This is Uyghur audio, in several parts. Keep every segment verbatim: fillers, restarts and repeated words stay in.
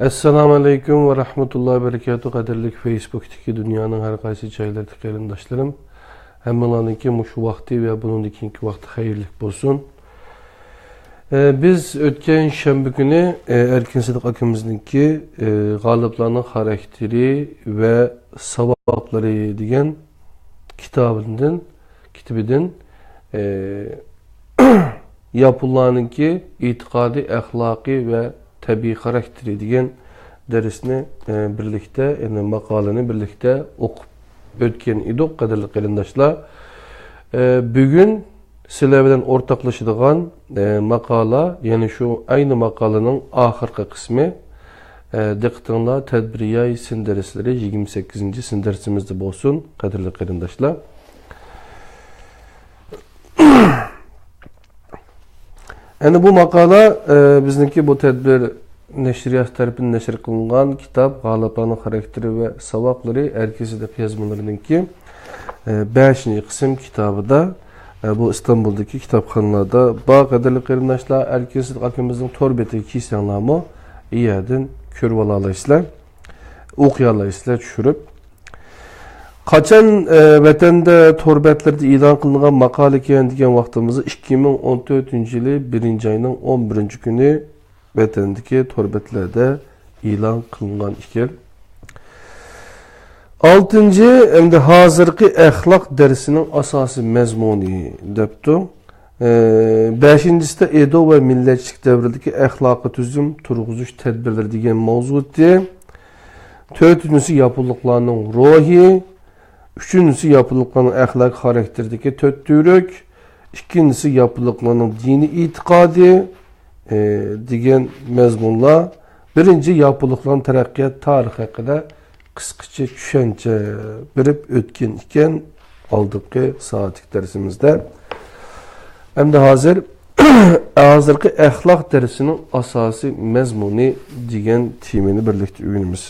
ئەسسالامۇ ئەلەيكۇم ۋە رەھمەتۇللاھى ۋە بەرىكاتۇھ. قەدىرلىك فېيسبۇكتىكى دۇنيانىڭ ھەر قايسى جايلىرىدىكى قېرىنداشلىرىم، ھەممىڭلارنىڭكى مۇشۇ ۋاقتى ۋە بۇنىڭدىن كېيىنكى ۋاقتى خەيرلىك بولسۇن. ئە، بىز ئۆتكەن شەنبە كۈنى، ئە، ئەركىن سىدىق ئاكىمىزنىڭكى، ئە، غالىبلارنىڭ خاراكتېرى ۋە ساۋاقلىرى دېگەن كىتابىدىن، كىتابىدىن، ئە، ياپونلارنىڭكى ئېتىقادىي، ئەخلاقىي ۋە تەبىئىي خاراكتېرى دېگەن دەرسنى، ئە، بىرلىكتە، يەنى ماقالىنى بىرلىكتە ئوقۇپ ئۆتكەن ئىدۇق، قەدىرلىك قېرىنداشلار. ئە، بۈگۈن سىلەر بىلەن ئورتاقلىشىدىغان، ئە، ماقالە، يەنى شۇ ئەينى ماقالىنىڭ ئاخىرقى قىسمى. ئە، دىققىتىڭلار تەدبىرىياي سىن دەرسلىرى يىگىرمە سەككىزىنچى سىن دەرسىمىزدە بولسۇن، قەدىرلىك قېرىنداشلار. ئەنە بۇ ماقالە، ئە، بىزنىڭكى بۇ تەدبىر نەشرىياتى تەرىپىدىن نەشر قىلىنغان كىتاب غالىپلارنىڭ خاراكتېرى ۋە ساۋاقلىرى، ئەركىن سىدىق يازمىلىرىنىڭكى، ئە، بەشىنچى قىسىم كىتابىدا، ئە، بۇ ئىستانبۇلدىكى كىتابخانىلاردا بار، قەدىرلىك قېرىنداشلار. ئەركىن سىدىق ئاكىمىزنىڭ تور بېتىگە كىرسەڭلارمۇ، ئۇ يەردىن كۆرۈۋالالايسىلەر، ئوقۇيالايسىلەر چۈشۈرۈپ. قاچان، ئە، ۋەتەندە تور بەتلىرىدە ئېلان قىلىنغان ماقالىكەن دېگەن ۋاقتىمىزدا، ئىككى مىڭ ئون تۆتىنچى يىلى بىرىنچى ئاينىڭ ئون بىرىنچى كۈنى ۋەتەندىكى تور بەتلەردە ئېلان قىلىنغان ئىكەن. ئالتىنچى، ئەمدى ھازىرقى ئەخلاق دەرسىنىڭ ئاساسىي مەزمۇنى دەپتۇ. ئە، بەشىنچىسىدە ئېدو ۋە مىللەتچىلىك دەۋرىدىكى ئەخلاقىي تۈزۈم تۇرغۇزۇش تەدبىرلىرى دېگەن ماۋزۇ ئىدى. تۆتىنچىسى ياپونلۇقلارنىڭ روھى. ئۈچىنچىسى ياپونلۇقلارنىڭ ئەخلاقىي خاراكتېرىدىكى تۆت تۈۋرۈك. ئىككىنچىسى ياپونلۇقلارنىڭ دىنىي ئېتىقادى، ئە، دېگەن مەزمۇنلار. بىرىنچى، ياپونلۇقلارنىڭ تەرەققىيات تارىخى ھەققىدە قىسقىچە چۈشەنچە بېرىپ ئۆتكەن ئىكەن، ئالدىنقى سائەتلىك دەرسىمىزدە. ئەمدى ھازىر، ھازىرقى ئەخلاق دەرسىنىڭ ئاساسىي مەزمۇنى دېگەن تېمىنى بىرلىكتە ئۆگىنىمىز.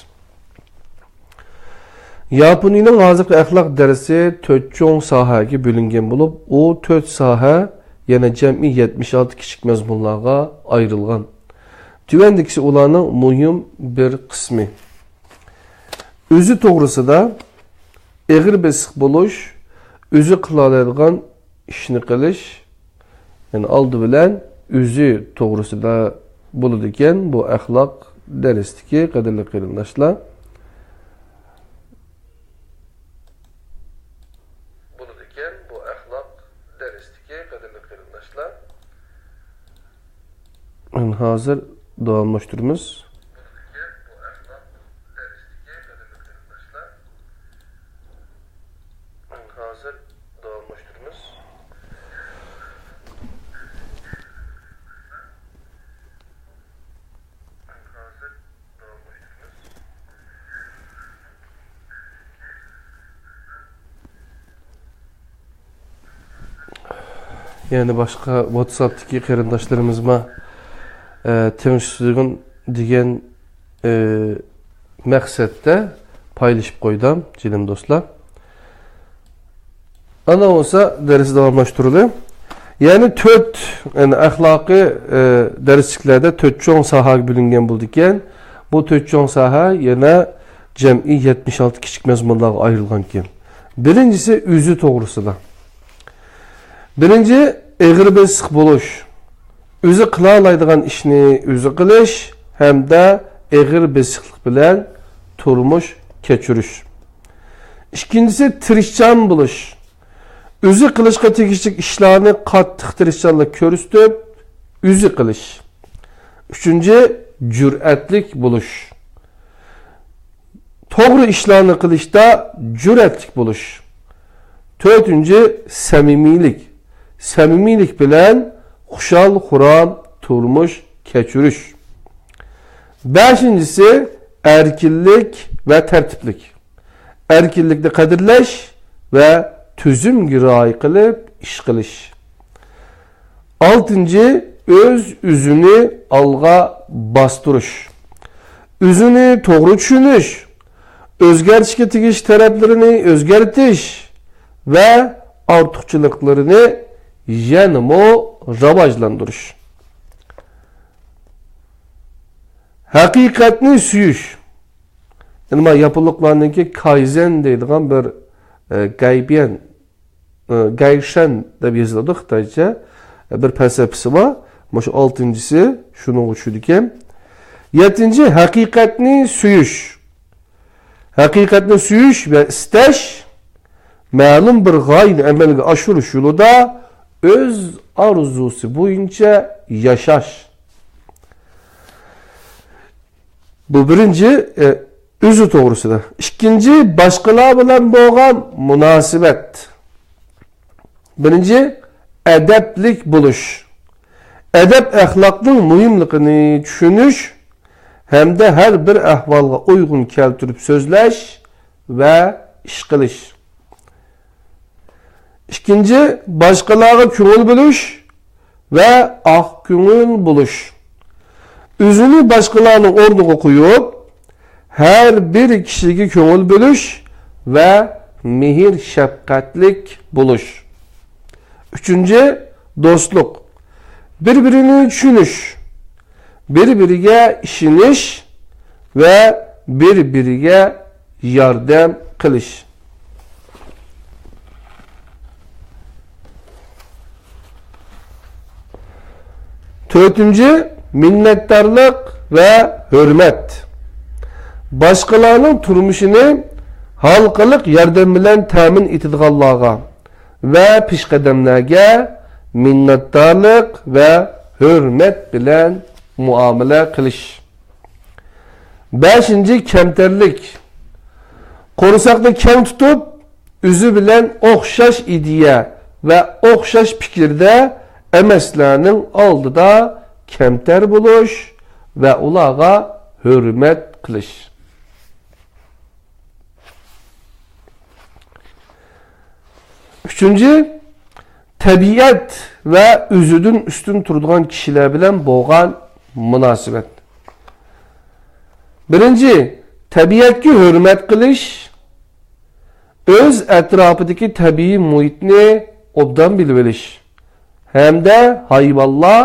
ياپونىيىنىڭ ھازىرقى ئەخلاق دەرسى تۆت چوڭ ساھەگە بۆلۈنگەن بولۇپ، ئۇ تۆت ساھە يەنە جەمئىي يەتمىش ئالتە كىچىك مەزمۇنلارغا ئايرىلغان. تۆۋەندىكىسى ئۇلارنىڭ مۇھىم بىر قىسمى. ئۆزى توغرىسىدا ئېغىر بېسىق بولۇش، ئۆزى قىلالايدىغان ئىشنى قىلىش، يەنى ئالدى بىلەن ئۆزى توغرىسىدا بولىدىكەن بۇ ئەخلاق دەرسلىكى، قەدىرلىك قېرىنداشلار. بولىدىكەن بۇ ئەخلاق دەرسلىكى، قەدىرلىك قېرىنداشلار. ھازىر داۋاملاشتۇرىمىز. ھازىر داۋاملاشتۇرىمىز. يەنە باشقا ۋاتساپتىكى قېرىنداشلىرىمىزمۇ، ئە، تىڭشىسۇن دېگەن، ئە، مەقسەتتە پايلىشىپ قويدۇم، جېنىم دوستلار. ئانا بولسا دەرس داۋاملاشتۇرىلى. يەنى تۆت، يەنى ئەخلاقىي، ئە، دەرسلىكلەردە تۆت چوڭ ساھەگە بۆلۈنگەن بولىدىكەن. بۇ تۆت چوڭ ساھە يەنە جەمئىي يەتمىش ئالتە كىچىك مەزمۇنلارغا ئايرىلغانكەن. بىرىنچىسى ئۆزى توغرىسىدا. بىرىنچى، ئېغىر بېسىق بولۇش. ئۆزى قىلالايدىغان ئىشنى ئۆزى قىلىش ھەمدە ئېغىر بېسىقلىق بىلەن تۇرمۇش كەچۈرۈش. ئىككىنچىسى، تىرىشچان بولۇش. ئۆزى قىلىشقا تېگىشلىك ئىشلارنى قاتتىق تىرىشچانلىق كۆرسىتىپ، ئۆزى قىلىش. ئۈچىنچى، جۈرئەتلىك بولۇش. توغرا ئىشلارنى قىلىشتا جۈرئەتلىك بولۇش. تۆتىنچى، سەمىمىيلىك. سەمىمىيلىك بىلەن خۇشال-خۇرام تۇرمۇش كەچۈرۈش. بەشىنچىسى، ئەركىنلىك ۋە تەرتىپلىك. ئەركىنلىكنى قەدىرلەش ۋە تۈزۈمگە رىئايە قىلىپ ئىش قىلىش. ئالتىنچى، ئۆز-ئۆزىنى ئالغا باستۇرۇش. ئۆزىنى توغرا چۈشىنىش، ئۆزگەرتىشكە تېگىشلىك تەرەپلىرىنى ئۆزگەرتىش ۋە ئارتۇقچىلىقلىرىنى يەنىمۇ راۋاجلاندۇرۇش. ھەقىقەتنى سۆيۈش. يەنى مانا ياپونلۇقلارنىڭكى كايزەن دەيدىغان بىر، ئە، گەيبيەن، ئە، گەيشەن دەپ يېزىلىدۇ خىتايچە. بىر پەلسەپىسى بار. مۇشۇ ئالتىنچىسى شۇنىڭغا چۈشىدىكەن. يەتتىنچى، ھەقىقەتنى سۆيۈش. ھەقىقەتنى سۆيۈش ۋە ئىستەش، مەلۇم بىر غايىنى ئەمەلگە ئاشۇرۇش يولىدا ئۆز ئارزۇسى بويىچە ياشاش. بۇ بىرىنچى، ئە، ئۆزى توغرىسىدا. ئىككىنچى، باشقىلار بىلەن بولغان مۇناسىۋەت. بىرىنچى، ئەدەپلىك بولۇش. ئەدەپ-ئەخلاقنىڭ مۇھىملىقىنى چۈشىنىش ھەمدە ھەر بىر ئەھۋالغا ئۇيغۇن كەلتۈرۈپ سۆزلەش ۋە ئىش قىلىش. ئىككىنچى، باشقىلارغا كۆڭۈل بۆلۈش ۋە ئاق كۆڭۈل بولۇش. ئۆزىنى باشقىلارنىڭ ئورنىغا قويۇپ، ھەر بىر كىشىگە كۆڭۈل بۆلۈش ۋە مېھىر-شەپقەتلىك بولۇش. ئۈچىنچى، دوستلۇق. بىر-بىرىنى چۈشىنىش، بىر-بىرىگە ئىشىنىش ۋە بىر-بىرىگە ياردەم قىلىش. تۆتىنچى، مىننەتدارلىق ۋە ھۆرمەت. باشقىلارنىڭ تۇرمۇشىنى ھالقىلىق ياردەم بىلەن تەمىن ئېتىدىغانلارغا ۋە پېشقەدەملەرگە مىننەتدارلىق ۋە ھۆرمەت بىلەن مۇئامىلە قىلىش. بەشىنچى، كەمتەرلىك. قورساقنى كەڭ تۇتۇپ، ئۆزى بىلەن ئوخشاش ئىدىيە ۋە ئوخشاش پىكىردە ئەمەسلەرنىڭ ئالدىدا كەمتەر بولۇش ۋە ئۇلارغا ھۆرمەت قىلىش. ئۈچىنچى، تەبىئەت ۋە ئۆزىدىن ئۈستۈن تۇرىدىغان كىشىلەر بىلەن بولغان مۇناسىۋەت. بىرىنچى، تەبىئەتكە ھۆرمەت قىلىش، ئۆز ئەتراپىدىكى تەبىئىي مۇھىتنى ئوبدان بىلىۋېلىش ھەمدە ھايۋانلار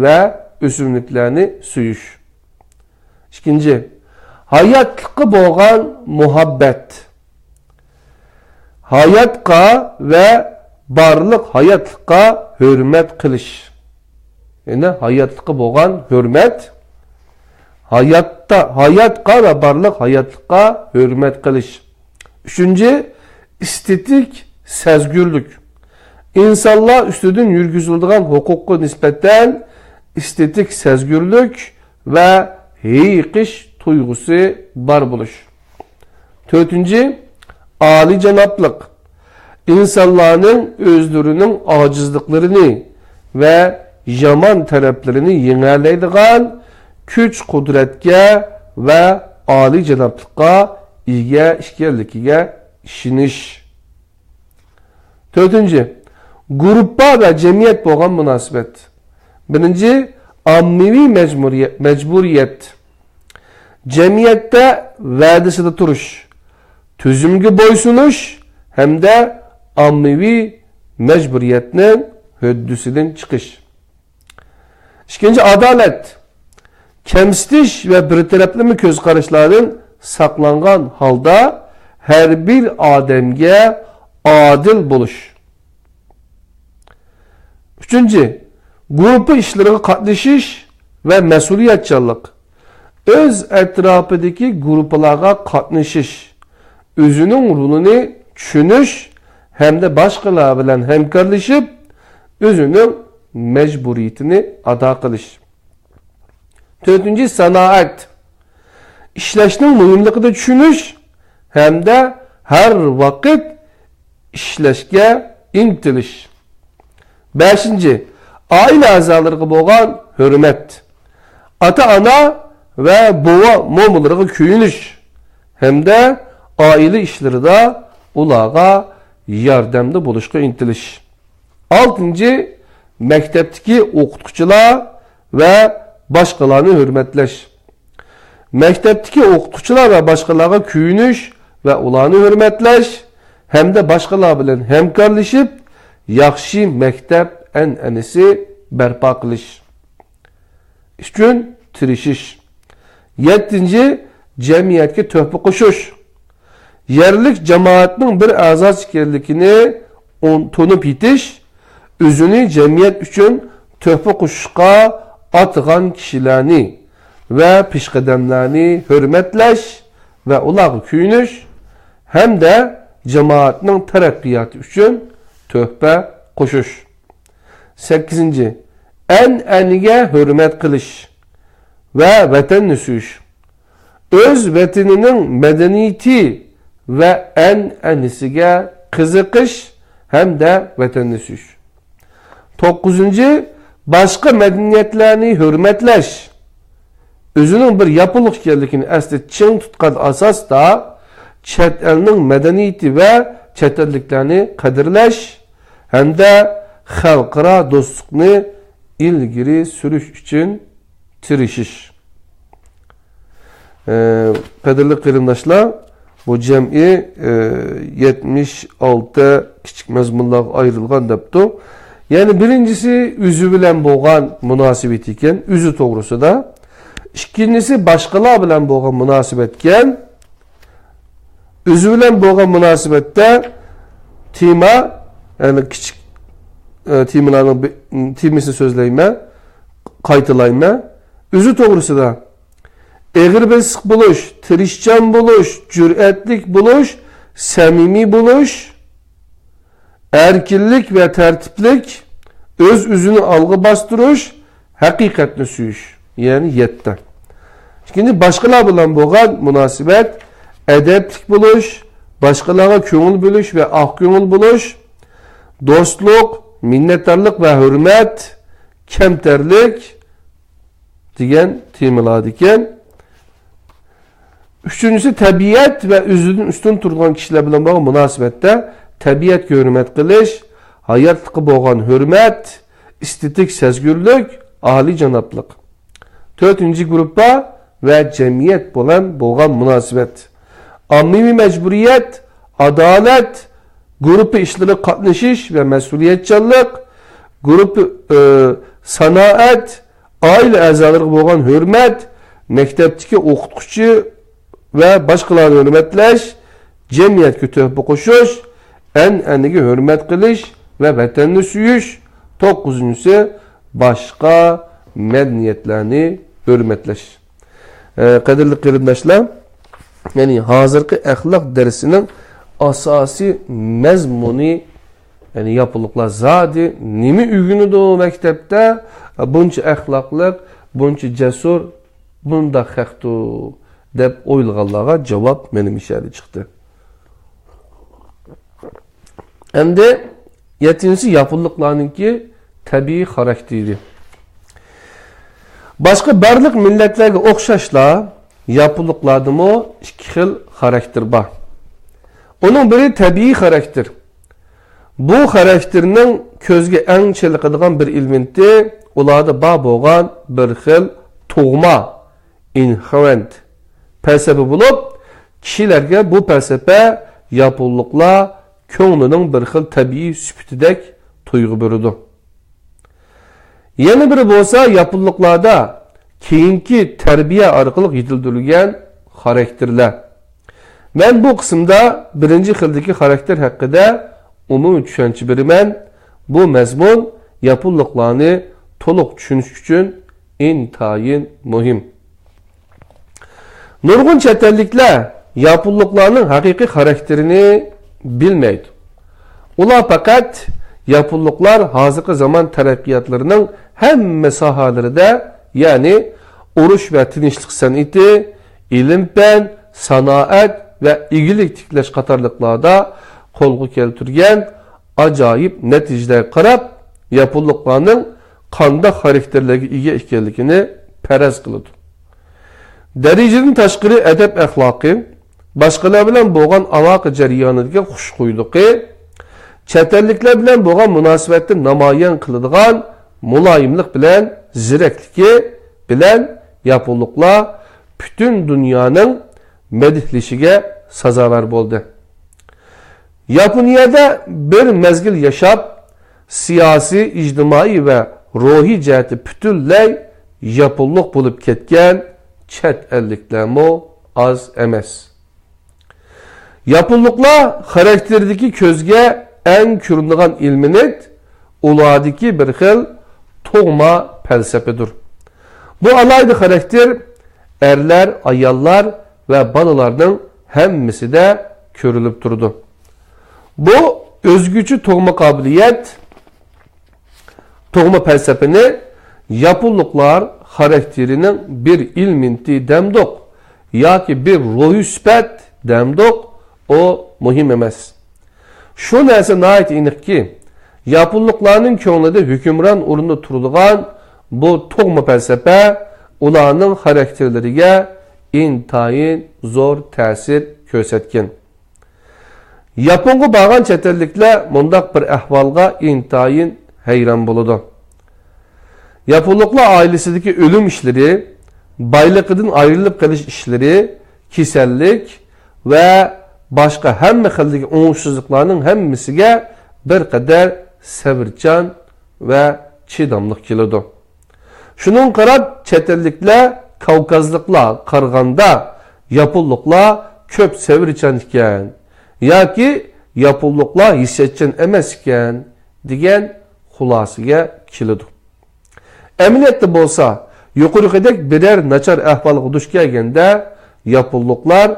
ۋە ئۆسۈملۈكلەرنى سۆيۈش. ئىككىنچى، ھاياتلىققا بولغان مۇھەببەت. ھاياتقا ۋە بارلىق ھاياتلىققا ھۆرمەت قىلىش. يەنى ھاياتلىققا بولغان ھۆرمەت. ھاياتتا، ھاياتقا ۋە بارلىق ھاياتلىققا ھۆرمەت قىلىش. ئۈچىنچى، ئېستېتىك سەزگۈرلۈك. ئىنسانلار ئۈستىدىن يۈرگۈزۈلىدىغان ھوقۇققا نىسبەتەن ئېستېتىك سەزگۈرلۈك ۋە ھېيىقىش تۇيغۇسى بار بولۇش. تۆتىنچى، ئالىيجانابلىق. ئىنسانلارنىڭ ئۆزلىرىنىڭ ئاجىزلىقلىرىنى ۋە يامان تەرەپلىرىنى يېڭەلەيدىغان كۈچ-قۇدرەتكە ۋە ئالىيجانابلىققا ئىگە ئىكەنلىكىگە ئىشىنىش. تۆتىنچى، گۇرۇپپا ۋە جەمئىيەت بولغان مۇناسىۋەت. بىرىنچى، ئاممىۋى مەجبۇرىيەت، مەجبۇرىيەت. جەمئىيەتتە ۋەدىسىدە تۇرۇش، تۈزۈمگە بويسۇنۇش ھەمدە ئاممىۋى مەجبۇرىيەتنىڭ ھۆددىسىدىن چىقىش. ئىككىنچى، ئادالەت. كەمسىتىش ۋە بىر تەرەپلىمە كۆز قاراشلاردىن ساقلانغان ھالدا ھەر بىر ئادەمگە ئادىل بولۇش. ئۈچىنچى، گۇرۇپپا ئىشلىرىغا قاتنىشىش ۋە مەسئۇلىيەتچانلىق. ئۆز ئەتراپىدىكى گۇرۇپپىلارغا قاتنىشىش، ئۆزىنىڭ رولىنى چۈشىنىش ھەمدە باشقىلار بىلەن ھەمكارلىشىپ، ئۆزىنىڭ مەجبۇرىيىتىنى ئادا قىلىش. تۆتىنچى، سانائەت. ئىشلەشنىڭ مۇھىملىقىنى چۈشىنىش ھەمدە ھەر ۋاقىت ئىشلەشكە ئىنتىلىش. بەشىنچى، ئائىلە ئەزالىرىغا بولغان ھۆرمەت. ئاتا-ئانا ۋە بوۋا-مومىلىرىغا كۆيۈنۈش ھەمدە ئائىلە ئىشلىرىدا ئۇلارغا ياردەمدە بولۇشقا ئىنتىلىش. ئالتىنچى، مەكتەپتىكى ئوقۇتقۇچىلار ۋە باشقىلارنى ھۆرمەتلەش. مەكتەپتىكى ئوقۇتقۇچىلار ۋە باشقىلارغا كۆيۈنۈش ۋە ئۇلارنى ھۆرمەتلەش ھەمدە باشقىلار بىلەن ھەمكارلىشىپ، ياخشى مەكتەپ ئەنئەنىسى بەرپا قىلىش ئۈچۈن تىرىشىش. يەتتىنچى، جەمئىيەتكە تۆھپە قوشۇش. يەرلىك جامائەتنىڭ بىر ئەزاسى ئىكەنلىكىنى ئۇن-، تونۇپ يېتىش، ئۆزىنى جەمئىيەت ئۈچۈن تۆھپە قوشۇشقا ئاتىغان كىشىلەرنى ۋە پېشقەدەملەرنى ھۆرمەتلەش ۋە ئۇلارغا كۆيۈنۈش ھەمدە جامائەتنىڭ تەرەققىياتى ئۈچۈن تۆھپە قوشۇش. سەككىزىنچى، ئەنئەنىگە ھۆرمەت قىلىش ۋە ۋەتەننى سۆيۈش. ئۆز ۋەتىنىنىڭ مەدەنىيىتى ۋە ئەنئەنىسىگە قىزىقىش ھەمدە ۋەتەننى سۆيۈش. توققۇزىنچى، باشقا مەدەنىيەتلەرنى ھۆرمەتلەش. ئۆزىنىڭ بىر ياپونلۇق ئىكەنلىكىنى ئەستە چىڭ تۇتقان ئاساستا، چەت ئەلنىڭ مەدەنىيىتى ۋە چەت ئەللىكلەرنى قەدىرلەش ھەمدە خەلقئارا دوستلۇقنى ئىلگىرى سۈرۈش ئۈچۈن تىرىشىش. ئە، قەدىرلىك قېرىنداشلار، بۇ جەمئىي، ئە، يەتمىش ئالتە كىچىك مەزمۇنلارغا ئايرىلغان دەپتۇ. يەنى بىرىنچىسى ئۆزى بىلەن بولغان مۇناسىۋىتى ئىكەن، ئۆزى توغرىسىدا. ئىككىنچىسى باشقىلار بىلەن بولغان مۇناسىۋەتكەن. ئۆزى بىلەن بولغان مۇناسىۋەتتە تېما، يەنى كىچىك، ئە، تېمىلارنىڭ بى-، تېمىسىنى سۆزلەيمەن، قايتىلايمەن. ئۆزى توغرىسىدا ئېغىر بېسىق بولۇش، تىرىشچان بولۇش، جۈرئەتلىك بولۇش، سەمىمىي بولۇش، ئەركىنلىك ۋە تەرتىپلىك، ئۆز-ئۆزىنى ئالغا باستۇرۇش، ھەقىقەتنى سۆيۈش، يەنى يەتتە. ئىككىنچى، باشقىلار بىلەن بولغان مۇناسىۋەت، ئەدەپلىك بولۇش، باشقىلارغا كۆڭۈل بۆلۈش ۋە ئاق كۆڭۈل بولۇش، دوستلۇق، مىننەتدارلىق ۋە ھۆرمەت، كەمتەرلىك دېگەن تېمىلاردىكەن. ئۈچىنچىسى، تەبىئەت ۋە ئۆزىدىن ئۈستۈن تۇرىدىغان كىشىلەر بىلەن بولغان مۇناسىۋەتتە تەبىئەتكە ھۆرمەت قىلىش، ھاياتلىققا بولغان ھۆرمەت، ئېستېتىك سەزگۈرلۈك، ئالىيجانابلىق. تۆتىنچى گۇرۇپپا ۋە جەمئىيەت بىلەن بولغان مۇناسىۋەت. ئاممىۋى مەجبۇرىيەت، ئادالەت، گۇرۇپپا ئىشلىرىغا قاتنىشىش ۋە مەسئۇلىيەتچانلىق، گۇرۇپپا، ئى، سانائەت، ئائىلە ئەزالىرىغا بولغان ھۆرمەت، مەكتەپتىكى ئوقۇتقۇچى ۋە باشقىلارنى ھۆرمەتلەش، جەمئىيەتكە تۆھپە قوشۇش، ئەنئەنىگە ھۆرمەت قىلىش ۋە ۋەتەننى سۆيۈش، توققۇزىنچىسى، باشقا مەدەنىيەتلەرنى ھۆرمەتلەش. ئە، قەدىرلىك قېرىنداشلار، يەنى ھازىرقى ئەخلاق دەرسىنىڭ ئاساسىي مەزمۇنى، يەنى ياپونلۇقلار زادى نېمە ئۆگىنىدۇ مەكتەپتە؟ بۇنچە ئەخلاقلىق، بۇنچە جەسۇر، بۇنداق خەقتۇ دەپ ئويلىغانلارغا جاۋاب مېنىڭ مىشەدە چىقتى. ئەمدى يەتتىنچىسى ياپونلۇقلارنىڭكى تەبىئىي خاراكتېرى. باشقا بارلىق مىللەتلەرگە ئوخشاشلا، ياپونلۇقلاردىمۇ ئىككى خىل خاراكتېر بار. ئۇنىڭ بىرى تەبىئىي خاراكتېر. بۇ خاراكتېرنىڭ كۆزگە ئەڭ چېلىقىدىغان بىر ئېلېمېنتى ئۇلاردا بار بولغان بىر خىل تۇغما، ئىنخېرېنت پەلسەپە بولۇپ، كىشىلەرگە بۇ پەلسەپە ياپونلۇقلار كۆڭلىنىڭ بىر خىل تەبىئىي سۈپىتىدەك تۇيغۇ بېرىدۇ. يەنە بىرى بولسا ياپونلۇقلاردا كېيىنكى تەربىيە ئارقىلىق يېتىلدۈرۈلگەن خاراكتېرلەر. مەن بۇ قىسىمدا بىرىنچى خىلدىكى خاراكتېر ھەققىدە ئومۇمىي چۈشەنچە بېرىمەن. بۇ مەزمۇن ياپونلۇقلارنى تولۇق چۈشىنىش ئۈچۈن ئىنتايىن مۇھىم. نۇرغۇن چەت ئەللىكلەر ياپونلۇقلارنىڭ ھەقىقىي خاراكتېرىنى بىلمەيدۇ. ئۇلار پەقەت ياپونلۇقلار ھازىرقى زامان تەرەققىياتلىرىنىڭ ھەممە ساھەلىرىدە، يەنى ئۇرۇش ۋە تىنچلىق سەنئىتى، ئىلىم-پەن، سانائەت ۋە ئىگىلىك تىكلەش قاتارلىقلاردا قولغا كەلتۈرگەن ئاجايىپ نەتىجىلەرگە قاراپ، ياپونلۇقلارنىڭ قانداق خاراكتېرلەرگە ئىگە ئىكەنلىكىنى پەرەز قىلىدۇ. دەرىجىدىن تاشقىرى ئەدەپ-ئەخلاقى، باشقىلار بىلەن بولغان ئالاقە جەريانىدىكى خۇشخۇيلۇقى، چەت ئەللىكلەر بىلەن بولغان مۇناسىۋەتتە نامايان قىلىدىغان مۇلايىملىق بىلەن زېرەكلىكى بىلەن ياپونلۇقلار پۈتۈن دۇنيانىڭ مەدھلىشىگە سازاۋەر بولدى. ياپونىيەدە بىر مەزگىل ياشاپ، سىياسىي، ئىجتىمائىي ۋە روھىي جەھەتتە پۈتۈنلەي ياپونلۇق بولۇپ كەتكەن چەت ئەللىكلەرمۇ ئاز ئەمەس. ياپونلۇقلار خاراكتېرىدىكى كۆزگە ئەڭ كۆرۈنىدىغان ئېلېمېنت ئۇلاردىكى بىر خىل تۇغما پەلسەپىدۇر. بۇ ئالاھىدە خاراكتېر ئەرلەر، ئاياللار ۋە بالىلارنىڭ ھەممىسىدە كۆرۈلۈپ تۇرىدۇ. بۇ ئۆزگىچە تۇغما قابىلىيەت، تۇغما پەلسەپىنى ياپونلۇقلار خاراكتېرىنىڭ بىر ئېلېمېنتى دەمدۇق ياكى بىر روھىي سۈپەت دەمدۇق، ئۇ مۇھىم ئەمەس. شۇ نەرسە ناھايىتى ئېنىقكى، ياپونلۇقلارنىڭ كۆڭلىدە ھۆكۈمران ئورۇندا تۇرىدىغان بۇ تۇغما پەلسەپە ئۇلارنىڭ خاراكتېرلىرىگە ئىنتايىن زور تەسىر كۆرسەتكەن. ياپونغا بارغان چەت ئەللىكلەر مۇنداق بىر ئەھۋالغا ئىنتايىن ھەيران بولىدۇ. ياپونلۇقلار ئائىلىسىدىكى ئۆلۈم ئىشلىرى، بايلىقىدىن ئايرىلىپ قېلىش ئىشلىرى، كېسەللىك ۋە باشقا ھەممە خىلدىكى ئوڭۇشسىزلىقلارنىڭ ھەممىسىگە بىر قەدەر سەۋرچان ۋە چىداملىق كېلىدۇ. شۇنىڭغا قاراپ، چەت ئەللىكلەر كاۋكازلىقلارغا قارىغاندا ياپونلۇقلار كۆپ سەۋرچان ئىكەن ياكى ياپونلۇقلار ھېسسىياتچان ئەمەس ئىكەن، دېگەن خۇلاسىگە كېلىدۇ. ئەمەلىيەتتە بولسا، يۇقىرىقىدەك بىرەر ناچار ئەھۋالغا دۇچ كەلگەندە، ياپونلۇقلار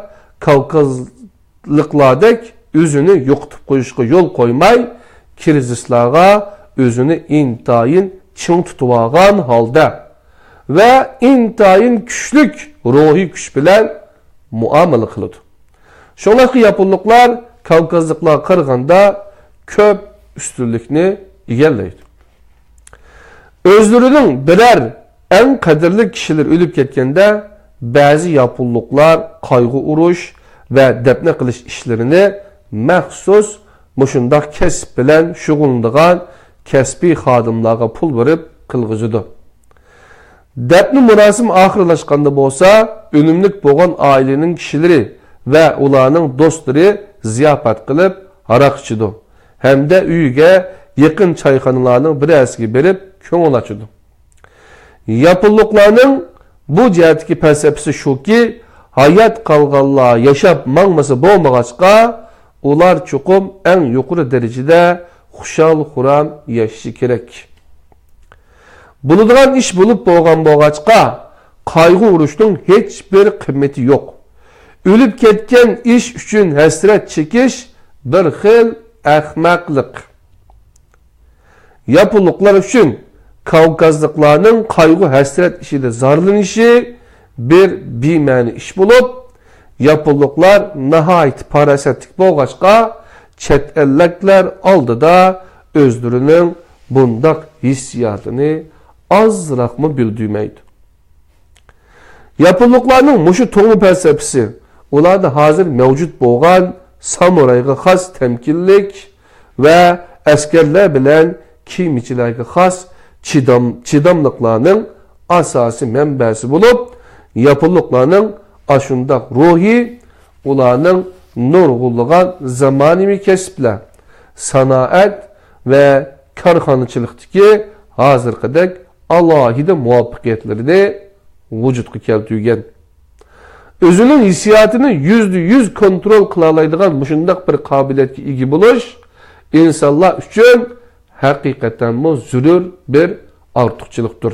كاۋكازلىقلاردەك ئۆزىنى يوقىتىپ قويۇشقا يول قويماي، كىرىزىسلارغا ئۆزىنى ئىنتايىن چىڭ تۇتۇۋالغان ھالدا ۋە ئىنتايىن كۈچلۈك روھىي كۈچ بىلەن مۇئامىلە قىلىدۇ. شۇڭلاشقا ياپونلۇقلار كاۋكازلىقلارغا قارىغاندا كۆپ ئۈستۈنلۈكنى ئىگىلەيدۇ. ئۆزلىرىنىڭ بىرەر ئەڭ قەدىرلىك كىشىلىرى ئۆلۈپ كەتكەندە، بەزى ياپونلۇقلار قايغۇ ئۇرۇش ۋە دەپنە قىلىش ئىشلىرىنى مەخسۇس مۇشۇنداق كەسىپ بىلەن شۇغۇللىنىدىغان كەسپىي خادىملارغا پۇل بېرىپ قىلغۇزىدۇ. دەپنە مۇراسىمى ئاخىرلاشقاندا بولسا، ئۆلۈملۈك بولغان ئائىلىنىڭ كىشىلىرى ۋە ئۇلارنىڭ دوستلىرى زىياپەت قىلىپ، ھاراق ئىچىدۇ ھەمدە ئۆيىگە يېقىن چايخانىلارنىڭ بىرەرسىگە بېرىپ كۆڭۈل ئاچىدۇ. ياپونلۇقلارنىڭ بۇ جەھەتتىكى پەلسەپىسى شۇكى، ھايات قالغانلار ياشاپ ماڭمىسا بولمىغاچقا، ئۇلار چوقۇم ئەڭ يۇقىرى دەرىجىدە خۇشال-خۇرام ياشىشى كېرەك. بولىدىغان ئىش بولۇپ بولغان بولغاچقا، قايغۇ ئۇرۇشنىڭ ھېچبىر قىممىتى يوق. ئۆلۈپ كەتكەن ئىش ئۈچۈن ھەسرەت چېكىش بىر خىل ئەخمەقلىق. ياپونلۇقلار ئۈچۈن كاۋكازلىقلارنىڭ قايغۇ-ھەسرەت ئىچىدە زارلىنىشى بىر بىمەنە ئىش بولۇپ، ياپونلۇقلار ناھايىتى پاراسەتلىك بولغاچقا، چەت ئەللىكلەر ئالدىدا ئۆزلىرىنىڭ بۇنداق ھېسسىياتىنى ئازراقمۇ بىلدۈرمەيدۇ. ياپونلۇقلارنىڭ مۇشۇ تۇغما پەلسەپىسى ئۇلاردا ھازىر مەۋجۇت بولغان سامۇرايغا خاس تەمكىنلىك ۋە ئەسكەرلەر بىلەن كېمىچىلەرگە خاس چىدام-، چىداملىقلارنىڭ ئاساسىي مەنبەسى بولۇپ، ياپونلۇقلارنىڭ ئاشۇنداق روھى ئۇلارنىڭ نۇرغۇنلىغان زامانىۋى كەسىپلەر، سانائەت ۋە كارخانىچىلىقتىكى ھازىرقىدەك ئالاھىدە مۇۋەپپەقىيەتلىرىنى ۋۇجۇدقا كەلتۈرگەن. ئۆزىنىڭ ھېسسىياتىنى يۈزدە يۈز كونترول قىلالايدىغان مۇشۇنداق بىر قابىلىيەتكە ئىگە بولۇش ئىنسانلار ئۈچۈن ھەقىقەتەنمۇ زۆرۈر بىر ئارتۇقچىلىقتۇر.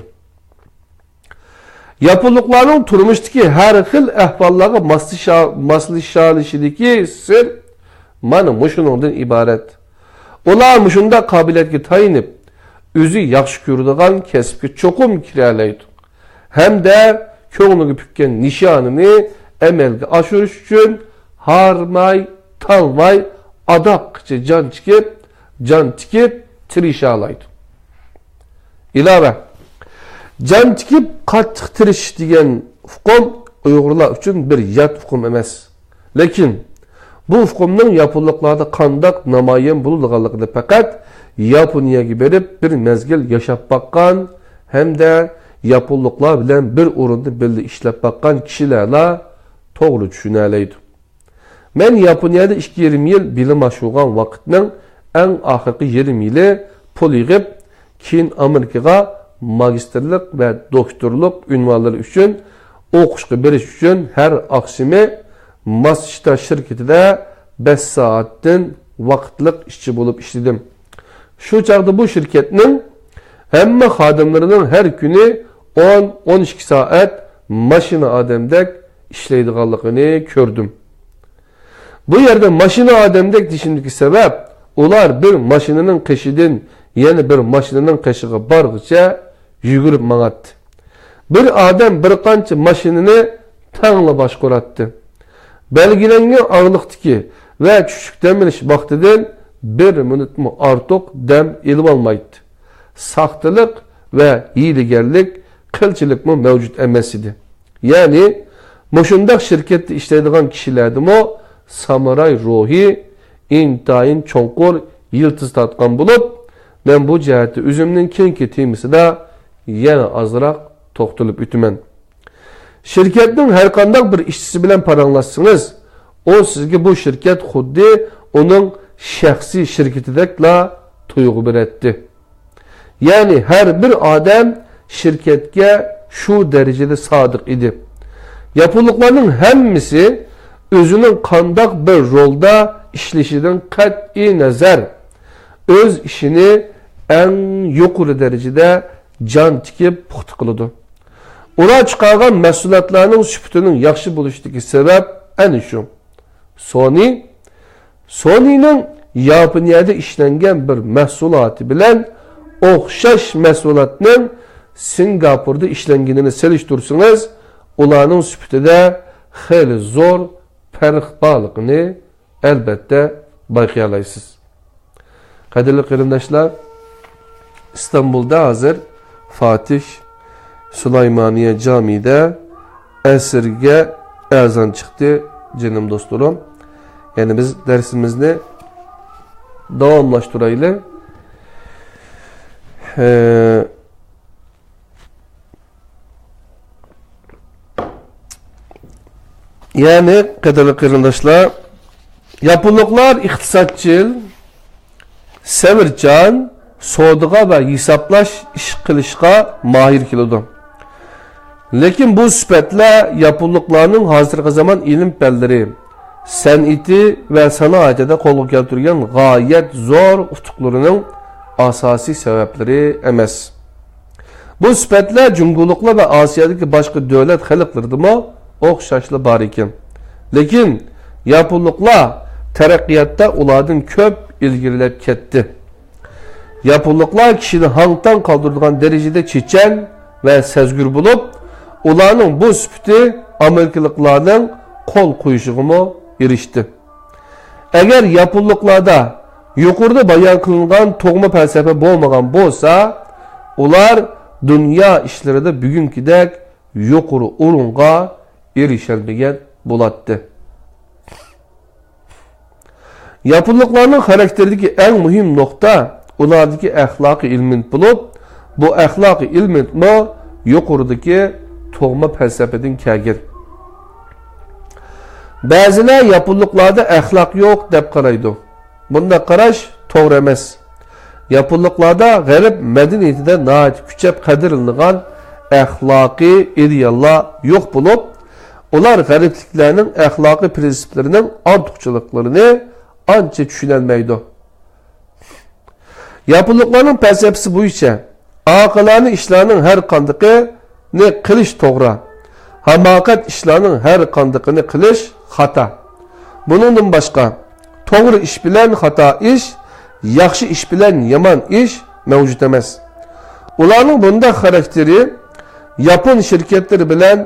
ياپونلۇقلارنىڭ تۇرمۇشتىكى ھەر خىل ئەھۋاللارغا ماسلىشا-، ماسلىشالىشىدىكى سىر مانا مۇشۇنىڭدىن ئىبارەت. ئۇلار مۇشۇنداق قابىلىيەتكە تايىنىپ، ئۆزى ياخشى كۆرىدىغان كەسىپكە چوقۇم كىرەلەيدۇ ھەمدە كۆڭلىگە پۈككەن نىشانىنى ئەمەلگە ئاشۇرۇش ئۈچۈن ھارماي، تالماي، ئاداققىچە جان تىكىپ، جان تىكىپ تىرىشالايدۇ. ئىلاۋە، جان تىكىپ قاتتىق تىرىشىش دېگەن ئۇقۇم ئۇيغۇرلار ئۈچۈن بىر يات ئۇقۇم ئەمەس. لېكىن بۇ ئۇقۇمنىڭ ياپونلۇقلاردا قانداق نامايان بولىدىغانلىقىنى پەقەت ياپونىيەگە بېرىپ بىر مەزگىل ياشاپ باققان ھەمدە ياپونلۇقلار بىلەن بىر ئورۇندا بىللە ئىشلەپ باققان كىشىلەرلا توغرا چۈشىنەلەيدۇ. مەن ياپونىيەدە ئىككى يېرىم يىل بىلىم ئاشۇرغان ۋاقىتنىڭ ئەڭ ئاخىرقى يېرىم يىلى پۇل يىغىپ، كېيىن ئامېرىكىغا ماگىستىرلىق ۋە دوكتورلۇق ئۇنۋانلىرى ئۈچۈن ئوقۇشقا بېرىش ئۈچۈن ھەر ئاخشىمى ماسشىتا شىركىتىدە بەش سائەتتىن ۋاقىتلىق ئىشچى بولۇپ ئىشلىدىم. شۇ چاغدا بۇ شىركەتنىڭ ھەممە خادىملىرىنىڭ ھەر كۈنى ئون، ئون ئىككى سائەت ماشىنا ئادەمدەك ئىشلەيدىغانلىقىنى كۆردۈم. بۇ يەردە ماشىنا ئادەمدەك دېيىشىمدىكى سەۋەب، ئۇلار بىر ماشىنىنىڭ قېشىدىن يەنە بىر ماشىنىنىڭ قېشىغا بارغۇچە يۈگۈرۈپ ماڭاتتى. بىر ئادەم بىر قانچە ماشىنىنى تەڭلا باشقۇراتتى. بەلگىلەنگەن ئارىلىقتىكى ۋە چۈشلۈك دەم ئېلىش ۋاقتىدىن بىر مىنۇتمۇ ئارتۇق دەم ئېلىۋالمايتتى. ساختىلىق ۋە ھىيلىگەرلىك، قىلچىلىكمۇ مەۋجۇت ئەمەس ئىدى. يەنى، مۇشۇنداق شىركەتتە ئىشلەيدىغان كىشىلەردىمۇ سامۇراي روھى ئىنتايىن چوڭقۇر يىلتىز تارتقان بولۇپ، مەن بۇ جەھەتتە ئۆزۈمنىڭ كېيىنكى تېمىسىدا يەنە ئازراق توختىلىپ ئۆتىمەن. شىركەتنىڭ ھەرقانداق بىر ئىشچىسى بىلەن پاراڭلاشسىڭىز، ئۇ سىزگە بۇ شىركەت خۇددى ئۇنىڭ شەخسىي شىركىتىدەكلا تۇيغۇ بېرەتتى. يەنى ھەر بىر ئادەم شىركەتكە شۇ دەرىجىدە سادىق ئىدى. ياپونلۇقلارنىڭ ھەممىسى ئۆزىنىڭ قانداق بىر رولدا ئىشلىشىدىن قەتئىي نەزەر، ئۆز ئىشىنى ئەڭ يۇقىرى دەرىجىدە جان تىكىپ پۇختا قىلىدۇ. ئۇلار چىقارغان مەھسۇلاتلارنىڭ سۈپىتىنىڭ ياخشى بولۇشىدىكى سەۋەب ئەنە شۇ. سونى، سونىنىڭ ياپونىيەدە ئىشلەنگەن بىر مەھسۇلاتى بىلەن ئوخشاش مەھسۇلاتنىڭ سىنگاپوردا ئىشلەنگىنىنى سېلىشتۇرسىڭىز، ئۇلارنىڭ سۈپىتىدە خېلى زور پەرق بارلىقىنى ئەلبەتتە بايقىيالايسىز. قەدىرلىك قېرىنداشلار، ئىستانبۇلدا ھازىر فاتىھ سۇلايمانىيە جامىيىدە ئەسىرگە ئەزان چىقتى، جېنىم دوستلىرىم. يەنى بىز دەرسىمىزنى داۋاملاشتۇرايلى. ئە، يەنى، قەدىرلىك قېرىنداشلار، ياپونلۇقلار ئىقتىسادچىل، سەۋرچان، سودىغا ۋە ھېسابلاش ئىش قىلىشقا ماھىر كېلىدۇ. لېكىن بۇ سۈپەتلەر ياپونلۇقلارنىڭ ھازىرقى زامان ئىلىم پەنلىرى، سەنئىتى ۋە سانائىتىدە قولغا كەلتۈرگەن غايەت زور ئۇتۇقلىرىنىڭ ئاساسىي سەۋەبلىرى ئەمەس. بۇ سۈپەتلەر جۇڭگولۇقلار ۋە ئاسىيادىكى باشقا دۆلەت خەلقلىرىدىمۇ ئوخشاشلا بار ئىكەن. لېكىن ياپونلۇقلار تەرەققىياتتا ئۇلاردىن كۆپ ئىلگىرىلەپ كەتتى. ياپونلۇقلار كىشىنى ھاڭ-تاڭ قالدۇرىدىغان دەرىجىدە چېچەن ۋە سەزگۈر بولۇپ، ئۇلارنىڭ بۇ سۈپىتى ئامېرىكىلىقلارنىڭ قول قويۇشىغىمۇ ئېرىشتى. ئەگەر ياپونلۇقلاردا يۇقىرىدا بايان قىلىنغان تۇغما پەلسەپە بولمىغان بولسا، ئۇلار دۇنيا ئىشلىرىدا بۈگۈنكىدەك يۇقىرى ئورۇنغا ئېرىشەلمىگەن بولاتتى. ياپونلۇقلارنىڭ خاراكتېرىدىكى ئەڭ مۇھىم نۇقتا ئۇلاردىكى ئەخلاقىي ئېلېمېنت بولۇپ، بۇ ئەخلاقىي ئېلېمېنتمۇ يۇقىرىدىكى تۇغما پەلسەپىدىن كەلگەن. بەزىلەر ياپونلۇقلاردا ئەخلاق يوق دەپ قارايدۇ. بۇنداق قاراش توغرا ئەمەس. ياپونلۇقلاردا غەرب مەدەنىيىتىدە ناھايىتى كۈچەپ قەدىرلىنىدىغان ئەخلاقىي ئىدېئاللار يوق بولۇپ، ئۇلار غەربلىكلەرنىڭ ئەخلاقىي پىرىنسىپلىرىنىڭ ئارتۇقچىلىقلىرىنى ئانچە چۈشىنەلمەيدۇ. ياپونلۇقلارنىڭ پەلسەپىسى بويىچە، ئاقىلانە ئىشلارنىڭ ھەر قاندىقىنى قىلىش توغرا، ھاماقەت ئىشلارنىڭ ھەر قاندىقىنى قىلىش خاتا. بۇنىڭدىن باشقا، توغرا ئىش بىلەن خاتا ئىش، ياخشى ئىش بىلەن يامان ئىش مەۋجۇت ئەمەس. ئۇلارنىڭ بۇنداق خاراكتېرى ياپون شىركەتلىرى بىلەن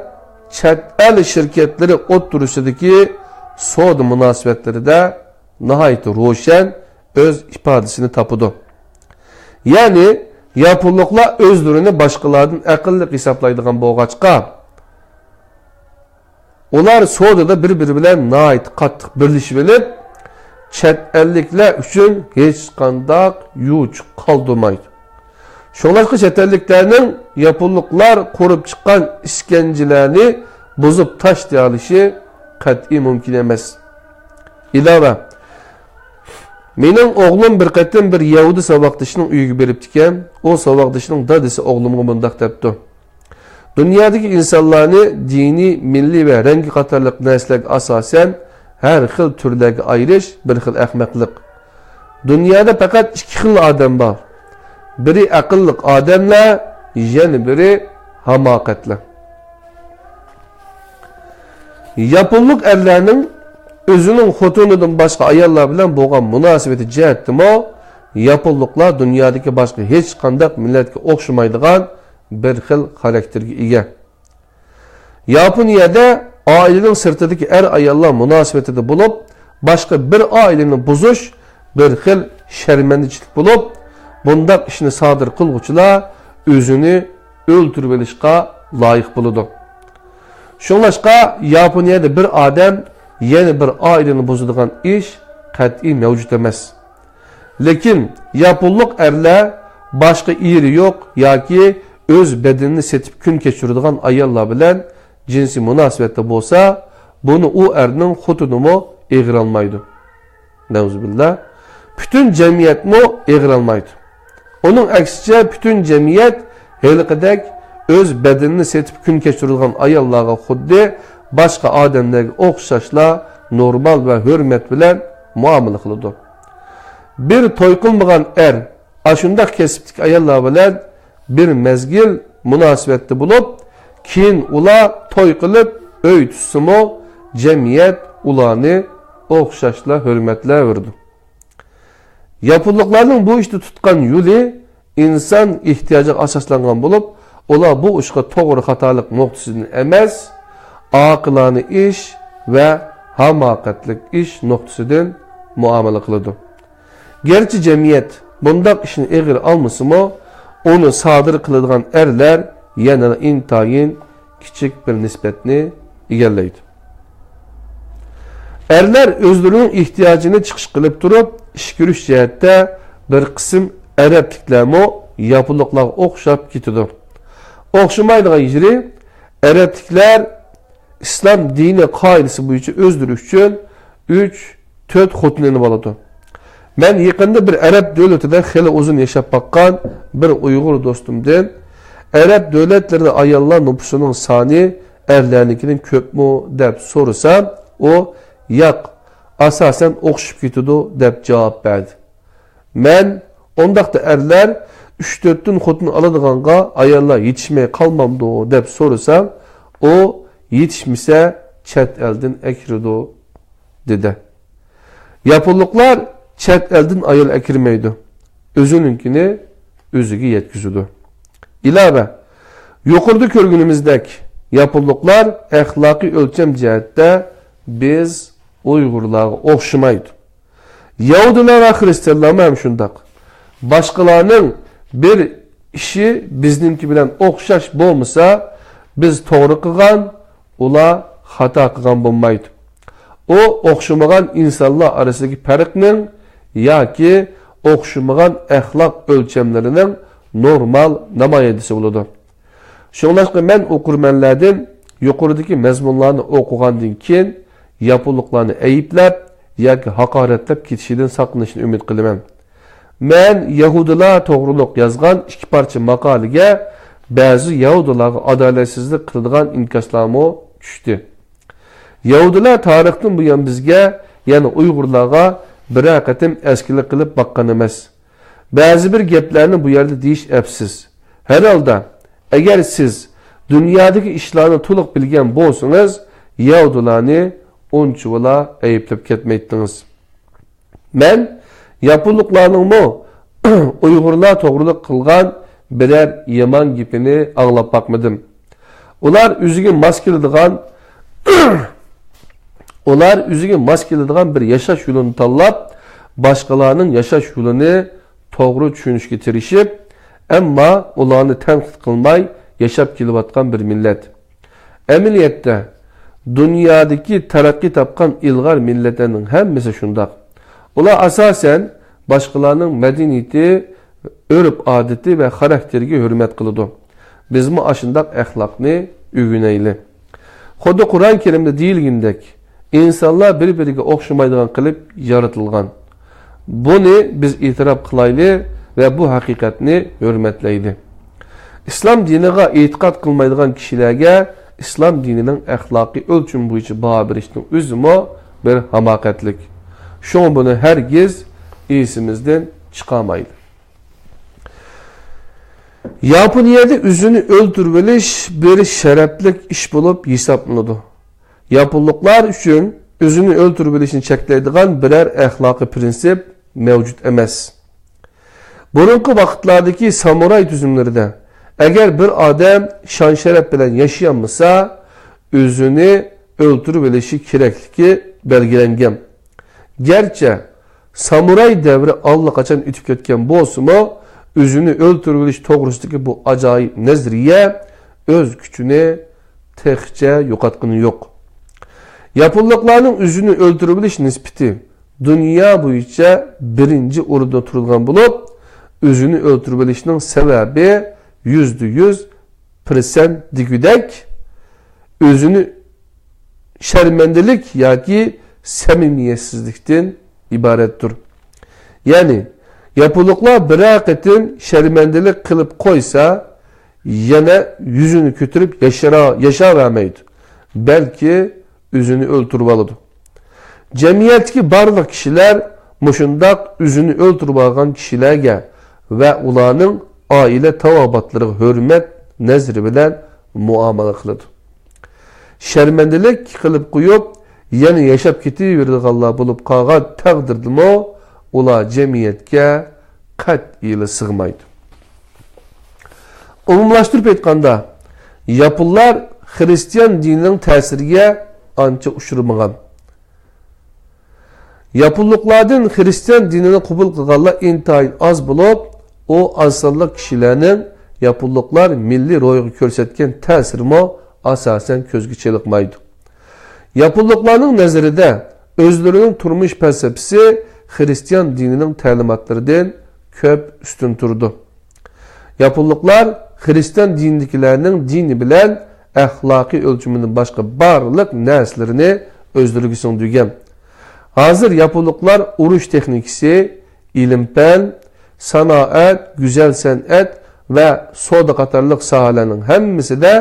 چەت ئەل شىركەتلىرى ئوتتۇرىسىدىكى سودا مۇناسىۋەتلىرىدە ناھايىتى روشەن ئۆز ئىپادىسىنى تاپىدۇ. يەنى، ياپونلۇقلار ئۆزلىرىنى باشقىلاردىن ئەقىللىق ھېسابلايدىغان بولغاچقا، ئۇلار سودىدا بىر-بىرى بىلەن ناھايىتى قاتتىق بىرلىشىۋېلىپ، چەت ئەللىكلەر ئۈچۈن ھېچقانداق يوچۇق قالدۇرمايدۇ. شۇڭلاشقا چەت ئەللىكلەرنىڭ ياپونلۇقلار قۇرۇپ چىققان ئىسكەنجىلەرنى بۇزۇپ تاشلىيالىشى قەتئىي مۇمكىن ئەمەس. ئىلاۋە، مېنىڭ ئوغلۇم بىر قېتىم بىر يەھۇدىي ساۋاقدىشىنىڭ ئۆيىگە بېرىپتىكەن. ئۇ ساۋاقدىشىنىڭ دادىسى ئوغلۇمغا مۇنداق دەپتۇ: دۇنيادىكى ئىنسانلارنى دىنىي، مىللىي ۋە رەڭگى قاتارلىق نەرسىلەرگە ئاساسەن ھەر خىل تۈرلەرگە ئايرىش بىر خىل ئەخمەقلىق. دۇنيادا پەقەت ئىككى خىل ئادەم بار. بىرى ئەقىللىق ئادەملەر، يەنە بىرى ھاماقەتلەر. ياپونلۇق ئەرلەرنىڭ ئۆزىنىڭ خوتۇنىدىن باشقا ئاياللار بىلەن بولغان مۇناسىۋىتى جەھەتتىمۇ ياپونلۇقلار دۇنيادىكى باشقا ھېچقانداق مىللەتكە ئوخشىمايدىغان بىر خىل خاراكتېرگە ئىگە. ياپونىيەدە ئائىلىنىڭ سىرتىدىكى ئەر-ئاياللار مۇناسىۋىتىدە بولۇپ، باشقا بىر ئائىلىنى بۇزۇش بىر خىل شەرمەندىچىلىك بولۇپ، بۇنداق ئىشنى سادىر قىلغۇچىلار ئۆزىنى ئۆلتۈرۈۋېلىشقا لايىق بولىدۇ. شۇڭلاشقا ياپونىيەدە بىر ئادەم يەنە بىر ئائىلىنى بۇزىدىغان ئىش قەتئىي مەۋجۇت ئەمەس. لېكىن ياپونلۇق ئەرلەر باشقا ئېرى يوق ياكى ئۆز بەدىنىنى سېتىپ كۈن كەچۈرىدىغان ئاياللار بىلەن جىنسىي مۇناسىۋەتتە بولسا، بۇنى ئۇ ئەرنىڭ خوتۇنىمۇ ئېغىرالمايدۇ. نەئۇزۇبىللا. پۈتۈن جەمئىيەتمۇ ئېغىرالمايدۇ. ئۇنىڭ ئەكسىچە، پۈتۈن جەمئىيەت ھېلىقىدەك ئۆز بەدىنىنى سېتىپ كۈن كەچۈرىدىغان ئاياللارغا خۇددى باشقا ئادەملەرگە ئوخشاشلا نورمال ۋە ھۆرمەت بىلەن مۇئامىلە قىلىدۇ. بىر توي قىلمىغان ئەر ئاشۇنداق كەسىپتىكى ئاياللار بىلەن بىر مەزگىل مۇناسىۋەتتە بولۇپ، كېيىن ئۇلار توي قىلىپ ئۆي تۇتسىمۇ، جەمئىيەت ئۇلارنى ئوخشاشلا ھۆرمەتلەۋېرىدۇ. ياپونلۇقلارنىڭ بۇ ئىشتا تۇتقان يولى ئىنسان ئېھتىياجىغا ئاساسلانغان بولۇپ، ئۇلار بۇ ئىشقا توغرا خاتالىق نۇقتىسىدىن ئەمەس، ئاقىلانە ئىش ۋە ھاماقەتلىك ئىش نۇقتىسىدىن مۇئامىلە قىلىدۇ. گەرچە جەمئىيەت بۇنداق ئىشنى ئېغىر ئالمىسىمۇ، ئۇنى سادىر قىلىدىغان ئەرلەر يەنىلا ئىنتايىن كىچىك بىر نىسبەتنى ئىگىلەيدۇ. ئەرلەر ئۆزلىرىنىڭ ئېھتىياجىنى چىقىش قىلىپ تۇرۇپ، ئىش كۆرۈش جەھەتتە بىر قىسىم ئەرەبلىكلەرمۇ ياپونلۇقلارغا ئوخشاپ كېتىدۇ. ئوخشىمايدىغان يېرى، ئەرەبلىكلەر ئىسلام دىنى قائىدىسى بويىچە ئۆزلىرى ئۈچۈن ئۈچ، تۆت خوتۇن ئېلىپ ئالىدۇ. مەن يېقىندا بىر ئەرەب دۆلىتىدە خېلى ئۇزۇن ياشاپ باققان بىر ئۇيغۇر دوستۇمدىن، ئەرەب دۆلەتلىرىدە ئاياللار نوپۇسىنىڭ سانى ئەرلەرنىڭكىدىن كۆپمۇ دەپ سورىسام، ئۇ، ياق، ئاساسەن ئوخشىشىپ كېتىدۇ دەپ جاۋاب بەردى. مەن، ئۇنداقتا ئەرلەر ئۈچ تۆتتىن خوتۇن ئالىدىغانغا ئاياللار يېتىشمەي قالمامدۇ دەپ سورىسام، ئۇ، يېتىشمىسە چەت ئەلدىن ئەكىرىدۇ، دېدى. ياپونلۇقلار چەت ئەلدىن ئايال ئەكىرمەيدۇ، ئۆزىنىڭكىنى ئۆزىگە يەتكۈزىدۇ. ئىلاۋە، يۇقىرىدا كۆرگىنىمىزدەك، ياپونلۇقلار ئەخلاقىي ئۆلچەم جەھەتتە بىز ئۇيغۇرلارغا ئوخشىمايدۇ. يەھۇدىيلار ۋە خىرىستىيانلارمۇ ھەم شۇنداق. باشقىلارنىڭ بىر ئىشى بىزنىڭكى بىلەن ئوخشاش بولمىسا، بىز توغرا قىلغان، ئۇلار خاتا قىلغان بولمايدۇ. ئۇ ئوخشىمىغان ئىنسانلار ئارىسىدىكى پەرقنىڭ ياكى ئوخشىمىغان ئەخلاق ئۆلچەملىرىنىڭ نورمال نامايەندىسى بولىدۇ. شۇڭلاشقا مەن ئوقۇرمەنلەردىن يۇقىرىدىكى مەزمۇنلارنى ئوقۇغاندىن كېيىن ياپونلۇقلارنى ئەيىبلەپ ياكى ھاقارەتلەپ كېتىشىدىن ساقلىنىشنى ئۈمىد قىلىمەن. مەن يەھۇدىيلار توغرۇلۇق يازغان ئىككى پارچە ماقالىگە بەزى يەھۇدىيلارغا ئادالەتسىزلىك قىلىدىغان ئىنكاسلارمۇ چۈشتى. يەھۇدىيلار تارىختىن بۇيان بىزگە، يەنى ئۇيغۇرلارغا بىرەر قېتىم ئەسكىلىك قىلىپ باققان ئەمەس. بەزى بىر گەپلەرنى بۇ يەردە دېيىش ئەپسىز. ھەر ھالدا، ئەگەر سىز دۇنيادىكى ئىشلارنى تولۇق بىلگەن بولسىڭىز، يەھۇدىيلارنى ئۇنچىۋالا ئەيىبلەپ كەتمەيتتىڭىز. مەن ياپونلۇقلارنىڭمۇ ئۇيغۇرلار توغرىلىق قىلغان بىرەر يامان گېپىنى ئاڭلاپ باقمىدىم. ئۇلار ئۆزىگە ماس كېلىدىغان، ئۇلار ئۆزىگە ماس كېلىدىغان بىر ياشاش يولىنى تاللاپ، باشقىلارنىڭ ياشاش يولىنى توغرا چۈشىنىشكە تىرىشىپ، ئەمما ئۇلارنى تەنقىد قىلماي ياشاپ كېلىۋاتقان بىر مىللەت. ئەمەلىيەتتە، دۇنيادىكى تەرەققىي تاپقان ئىلغار مىللەتلەرنىڭ ھەممىسى شۇنداق. ئۇلار ئاساسەن باشقىلارنىڭ مەدەنىيىتى، ئۆرپ-ئادىتى ۋە خاراكتېرىگە ھۆرمەت قىلىدۇ. بىزمۇ ئاشۇنداق ئەخلاقنى ئۆگىنەيلى. خۇددى قۇرئان كەرىمدە دېيىلگىنىدەك، ئىنسانلار بىر-بىرىگە ئوخشىمايدىغان قىلىپ يارىتىلغان. بۇنى بىز ئېتىراپ قىلايلى ۋە بۇ ھەقىقەتنى ھۆرمەتلەيلى. ئىسلام دىنىغا ئېتىقاد قىلمايدىغان كىشىلەرگە ئىسلام دىنىنىڭ ئەخلاقىي ئۆلچىمى بويىچە باھا بېرىشنىڭ ئۆزىمۇ بىر ھاماقەتلىك. شۇڭا بۇنى ھەرگىز ئېسىمىزدىن چىقارمايلى. ياپونىيەدە ئۆزىنى ئۆلتۈرۈۋېلىش بىر شەرەپلىك ئىش بولۇپ ھېسابلىنىدۇ. ياپونلۇقلار ئۈچۈن ئۆزىنى ئۆلتۈرۈۋېلىشنى چەكلەيدىغان بىرەر ئەخلاقىي پىرىنسىپ مەۋجۇت ئەمەس. بۇرۇنقى ۋاقىتلاردىكى سامۇراي تۈزۈملىرىدە، ئەگەر بىر ئادەم شان-شەرەپ بىلەن ياشىيالمىسا، ئۆزىنى ئۆلتۈرۈۋېلىشى كېرەكلىكى بەلگىلەنگەن. گەرچە سامۇراي دەۋرى ئاللىقاچان ئۆتۈپ كەتكەن بولسىمۇ، ئۆزىنى ئۆلتۈرۈۋېلىش توغرىسىدىكى بۇ ئاجايىپ نەزەرىيە ئۆز كۈچىنى تېخىچە يوقاتقىنى يوق. ياپونلۇقلارنىڭ ئۆزىنى ئۆلتۈرۈۋېلىش نىسبىتى دۇنيا بويىچە بىرىنچى ئورۇندا تۇرىدىغان بولۇپ، ئۆزىنى ئۆلتۈرۈۋېلىشنىڭ سەۋەبى يۈزدە يۈز پىرسەنت دېگۈدەك ئۆزىنى شەرمەندىلىك ياكى سەمىمىيەتسىزلىكتىن ئىبارەتتۇر. يەنى، ياپونلۇقلار بىرەر قېتىم شەرمەندىلىك قىلىپ قويسا، يەنە يۈزىنى كۆتۈرۈپ ياشىرا-، ياشاۋەرمەيدۇ، بەلكى ئۆزىنى ئۆلتۈرۈۋالىدۇ. جەمئىيەتتىكى بارلىق كىشىلەر مۇشۇنداق ئۆزىنى ئۆلتۈرۈۋالغان كىشىلەرگە ۋە ئۇلارنىڭ ئائىلە تاۋابىئاتلىرىغا ھۆرمەت نەزىرى بىلەن مۇئامىلە قىلىدۇ. شەرمەندىلىك قىلىپ قويۇپ، يەنە ياشاپ كېتىۋېرىدىغانلار بولۇپ قالغان تەقدىردىمۇ، ئۇلار جەمئىيەتكە قەتئىيلا سىغمايدۇ. ئومۇملاشتۇرۇپ ئېيتقاندا، ياپونلار خىرىستىيان دىنىنىڭ تەسىرىگە ئانچە ئۇچرىمىغان. ياپونلۇقلاردىن خىرىستىيان دىنىنى قوبۇل قىلغانلار ئىنتايىن ئاز بولۇپ، ئۇ ئاز سانلىق كىشىلەرنىڭ ياپونلۇقلار مىللىي روھىغا كۆرسەتكەن تەسىرىمۇ ئاساسەن كۆزگە چېلىقمايدۇ. ياپونلۇقلارنىڭ نەزىرىدە ئۆزلىرىنىڭ تۇرمۇش پەلسەپىسى خىرىستىيان دىنىنىڭ تەلىماتلىرىدىن كۆپ ئۈستۈن تۇرىدۇ. ياپونلۇقلار خىرىستىيان دىنىدىكىلەرنىڭ دىنى بىلەن ئەخلاقىي ئۆلچىمىدىن باشقا بارلىق نەرسىلىرىنى ئۆزلىرىگە سىڭدۈرگەن. ھازىر ياپونلۇقلار ئۇرۇش تېخنىكىسى، ئىلىم-پەن، سانائەت، گۈزەل سەنئەت ۋە سودا قاتارلىق ساھەلەرنىڭ ھەممىسىدە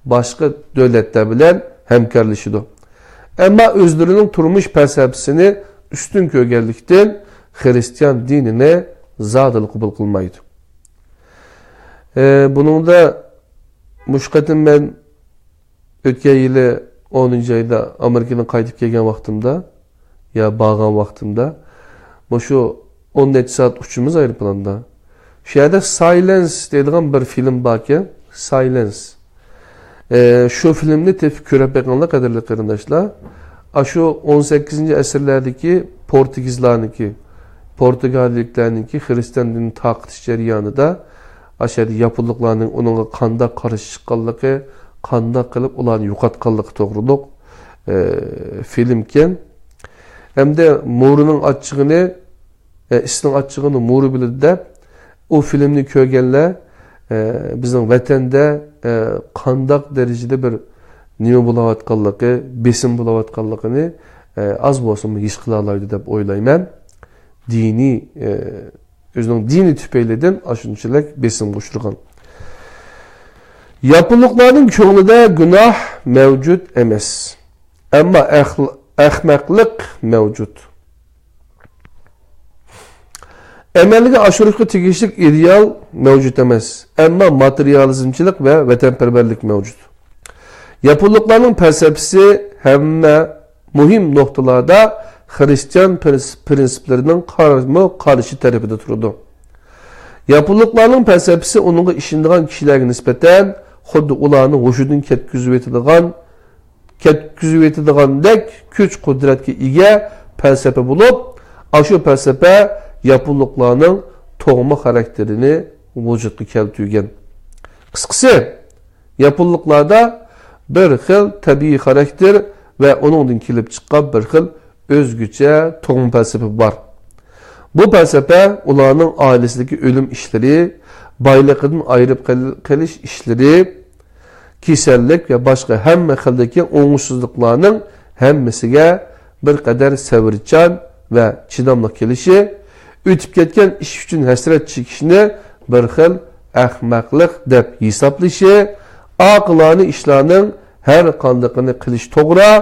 باشقا دۆلەتلەر بىلەن ھەمكارلىشىدۇ. ئەمما ئۆزلىرىنىڭ تۇرمۇش پەلسەپىسىنى ئۈستۈن كۆرگەنلىكتىن، خىرىستىيان دىنىنى زادىلا قوبۇل قىلمايدۇ. ئە، بۇنىڭدا مۇشۇ قېتىم مەن ئۆتكەن يىلى ئونىنچى ئايدا ئامېرىكىدىن قايتىپ كەلگەن ۋاقتىمدا، يا بارغان ۋاقتىمدا، مۇشۇ ئون نەچچە سائەت ئۇچىمىز ئايروپىلاندا. شۇ يەردە سايلېنس دەيدىغان بىر فىلىم باركەن، سايلېنس. ئە، شۇ فىلىمنى تېپىپ كۆرۈپ بېقىڭلار، قەدىرلىك قېرىنداشلار. ئاشۇ ئون سەككىزىنچى ئەسىرلەردىكى پورتۇگىزلارنىڭكى، پورتۇگالىيىلىكلەرنىڭكى خىرىستىيان دىنىنى تارقىتىش جەريانىدا، ئاشۇ يەردە ياپونلۇقلارنىڭ ئۇنىڭغا قانداق قارشى چىققانلىقى، قانداق قىلىپ ئۇلارنى يوقاتقانلىقى توغرۇلۇق، ئە، فىلىمكەن. ھەمدە مورىنىڭ ئاچچىقىنى، ئە، ئىسنىڭ ئاچچىقىنى مورا بىلىدۇ دەپ، ئۇ فىلىمنى كۆرگەنلەر، ئە، بىزنىڭ ۋەتەندە، ئە، قانداق دەرىجىدە بىر نېمە بولۇۋاتقانلىقى، بېسىم بولۇۋاتقانلىقىنى، ئە، ئاز بولسىمۇ ھېس قىلالايدۇ دەپ ئويلايمەن. دىنىي، ئە، ئۆزىنىڭ دىنى تۈپەيلىدىن ئاشۇنچىلىك بېسىمغا ئۇچرىغان. ياپونلۇقلارنىڭ كۆڭلىدە گۇناھ مەۋجۇت ئەمەس، ئەمما ئەخل-، ئەخمەقلىق مەۋجۇت. ئەمەلگە ئاشۇرۇشقا تېگىشلىك ئىدېئال مەۋجۇت ئەمەس، ئەمما ماتېرىيالىزمچىلىق ۋە ۋەتەنپەرۋەرلىك مەۋجۇت. ياپونلۇقلارنىڭ پەلسەپىسى ھەممە مۇھىم نۇقتىلاردا خىرىستىيان پرىنس-، پرىنسىپلىرىنىڭ قارىمۇ قارشى تەرىپىدە تۇرىدۇ. ياپونلۇقلارنىڭ پەلسەپىسى ئۇنىڭغا ئىشىنىدىغان كىشىلەرگە نىسبەتەن خۇددى ئۇلارنى ھوشىدىن كەتكۈزۈۋېتىدىغان، كەتكۈزۈۋېتىدىغاندەك كۈچ-قۇدرەتكە ئىگە پەلسەپە بولۇپ، ئاشۇ پەلسەپە ياپونلۇقلارنىڭ تۇغما خاراكتېرىنى ۋۇجۇدقا كەلتۈرگەن. قىسقىسى، ياپونلۇقلاردا بىر خىل تەبىئىي خاراكتېر ۋە ئۇنىڭدىن كېلىپ چىققان بىر خىل ئۆزگىچە تۇغما پەلسەپە بار. بۇ پەلسەپە ئۇلارنىڭ ئائىلىسىدىكى ئۆلۈم ئىشلىرى، بايلىقىدىن ئايرىپ قېل-، قېلىش ئىشلىرى، كېسەللىك ۋە باشقا ھەممە خىلدىكى ئوڭۇشسىزلىقلارنىڭ ھەممىسىگە بىر قەدەر سەۋرچان ۋە چىداملىق كېلىشى، ئۆتۈپ كەتكەن ئىش ئۈچۈن ھەسرەت چېكىشنى بىر خىل ئەخمەقلىق دەپ ھېسابلىشى، ئاقىلانە ئىشلارنىڭ ھەر قاندىقىنى قىلىش توغرا،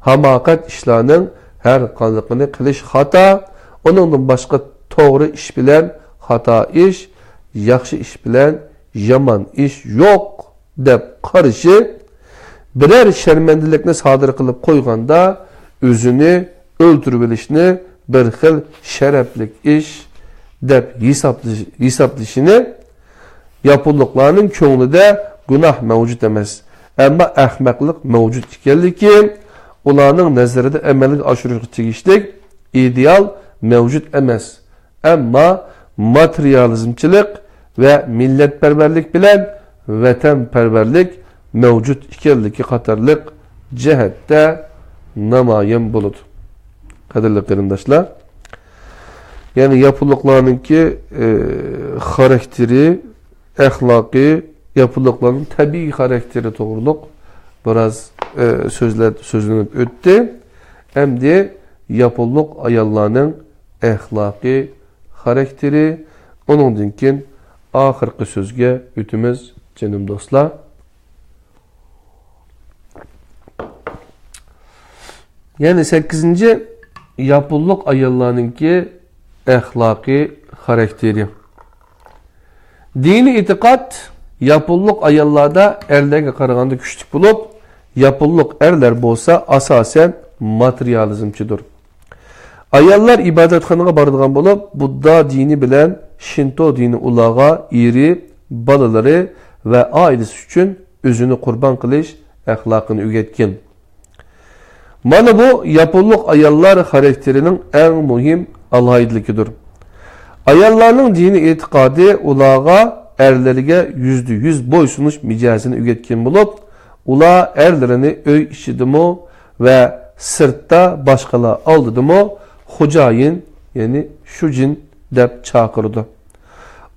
ھاماقەت ئىشلارنىڭ ھەر قاندىقىنى قىلىش خاتا، ئۇنىڭدىن باشقا توغرا ئىش بىلەن خاتا ئىش، ياخشى ئىش بىلەن يامان ئىش يوق دەپ قارىشى، بىرەر شەرمەندىلىكنى سادىر قىلىپ قويغاندا ئۆزىنى ئۆلتۈرۈۋېلىشنى بىر خىل شەرەپلىك ئىش دەپ ھېسابلىشىنى، ياپونلۇقلارنىڭ كۆڭلىدە گۇناھ مەۋجۇت ئەمەس، ئەمما ئەخمەقلىق مەۋجۇت ئىكەنلىكى، ئۇلارنىڭ نەزىرىدە ئەمەلگە ئاشۇرۇشقا تېگىشلىك ئىدېئال مەۋجۇت ئەمەس. ئەمما ماتېرىيالىزمچىلىق ۋە مىللەتپەرۋەرلىك بىلەن ۋەتەنپەرۋەرلىك مەۋجۇت ئىكەنلىكى قاتارلىق جەھەتتە نامايان بولىدۇ. قەدىرلىك قېرىنداشلار، يەنى ياپونلۇقلارنىڭكى، ئى، خاراكتېرى، ئەخلاقى، ياپونلۇقلارنىڭ تەبىئىي خاراكتېرى توغرۇلۇق بىراز، ئى، سۆزلەر سۆزلىنىپ ئۆتتى. ئەمدى ياپونلۇق ئاياللارنىڭ ئەخلاقىي خاراكتېرى، ئۇنىڭدىن كېيىن ئاخىرقى سۆزگە ئۆتىمىز، جېنىم دوستلار. يەنى سەككىزىنچى، ياپونلۇق ئاياللارنىڭكى ئەخلاقىي خاراكتېرى. دىنىي ئېتىقاد ياپونلۇق ئاياللاردا ئەرلەرگە قارىغاندا كۈچلۈك بولۇپ، ياپونلۇق ئەرلەر بولسا ئاساسەن ماتېرىيالىزمچىدۇر. ئاياللار ئىبادەتخانىغا بارىدىغان بولۇپ، بۇددا دىنى بىلەن شىنتو دىنى ئۇلارغا ئېرى، بالىلىرى ۋە ئائىلىسى ئۈچۈن ئۆزىنى قۇربان قىلىش ئەخلاقىنى ئۆگەتكەن. مانا بۇ ياپونلۇق ئاياللار خاراكتېرىنىڭ ئەڭ مۇھىم ئالاھىدىلىكىدۇر. ئاياللارنىڭ دىنىي ئېتىقادى ئۇلارغا ئەرلىرىگە يۈزدە يۈز بويسۇنۇش مىجەزىنى ئۆگەتكەن بولۇپ، ئۇلار ئەرلىرىنى ئۆي ئىچىدىمۇ ۋە سىرتتا باشقىلار ئالدىدىمۇ خوجايىن، يەنى شۇجىن دەپ چاقىرىدۇ.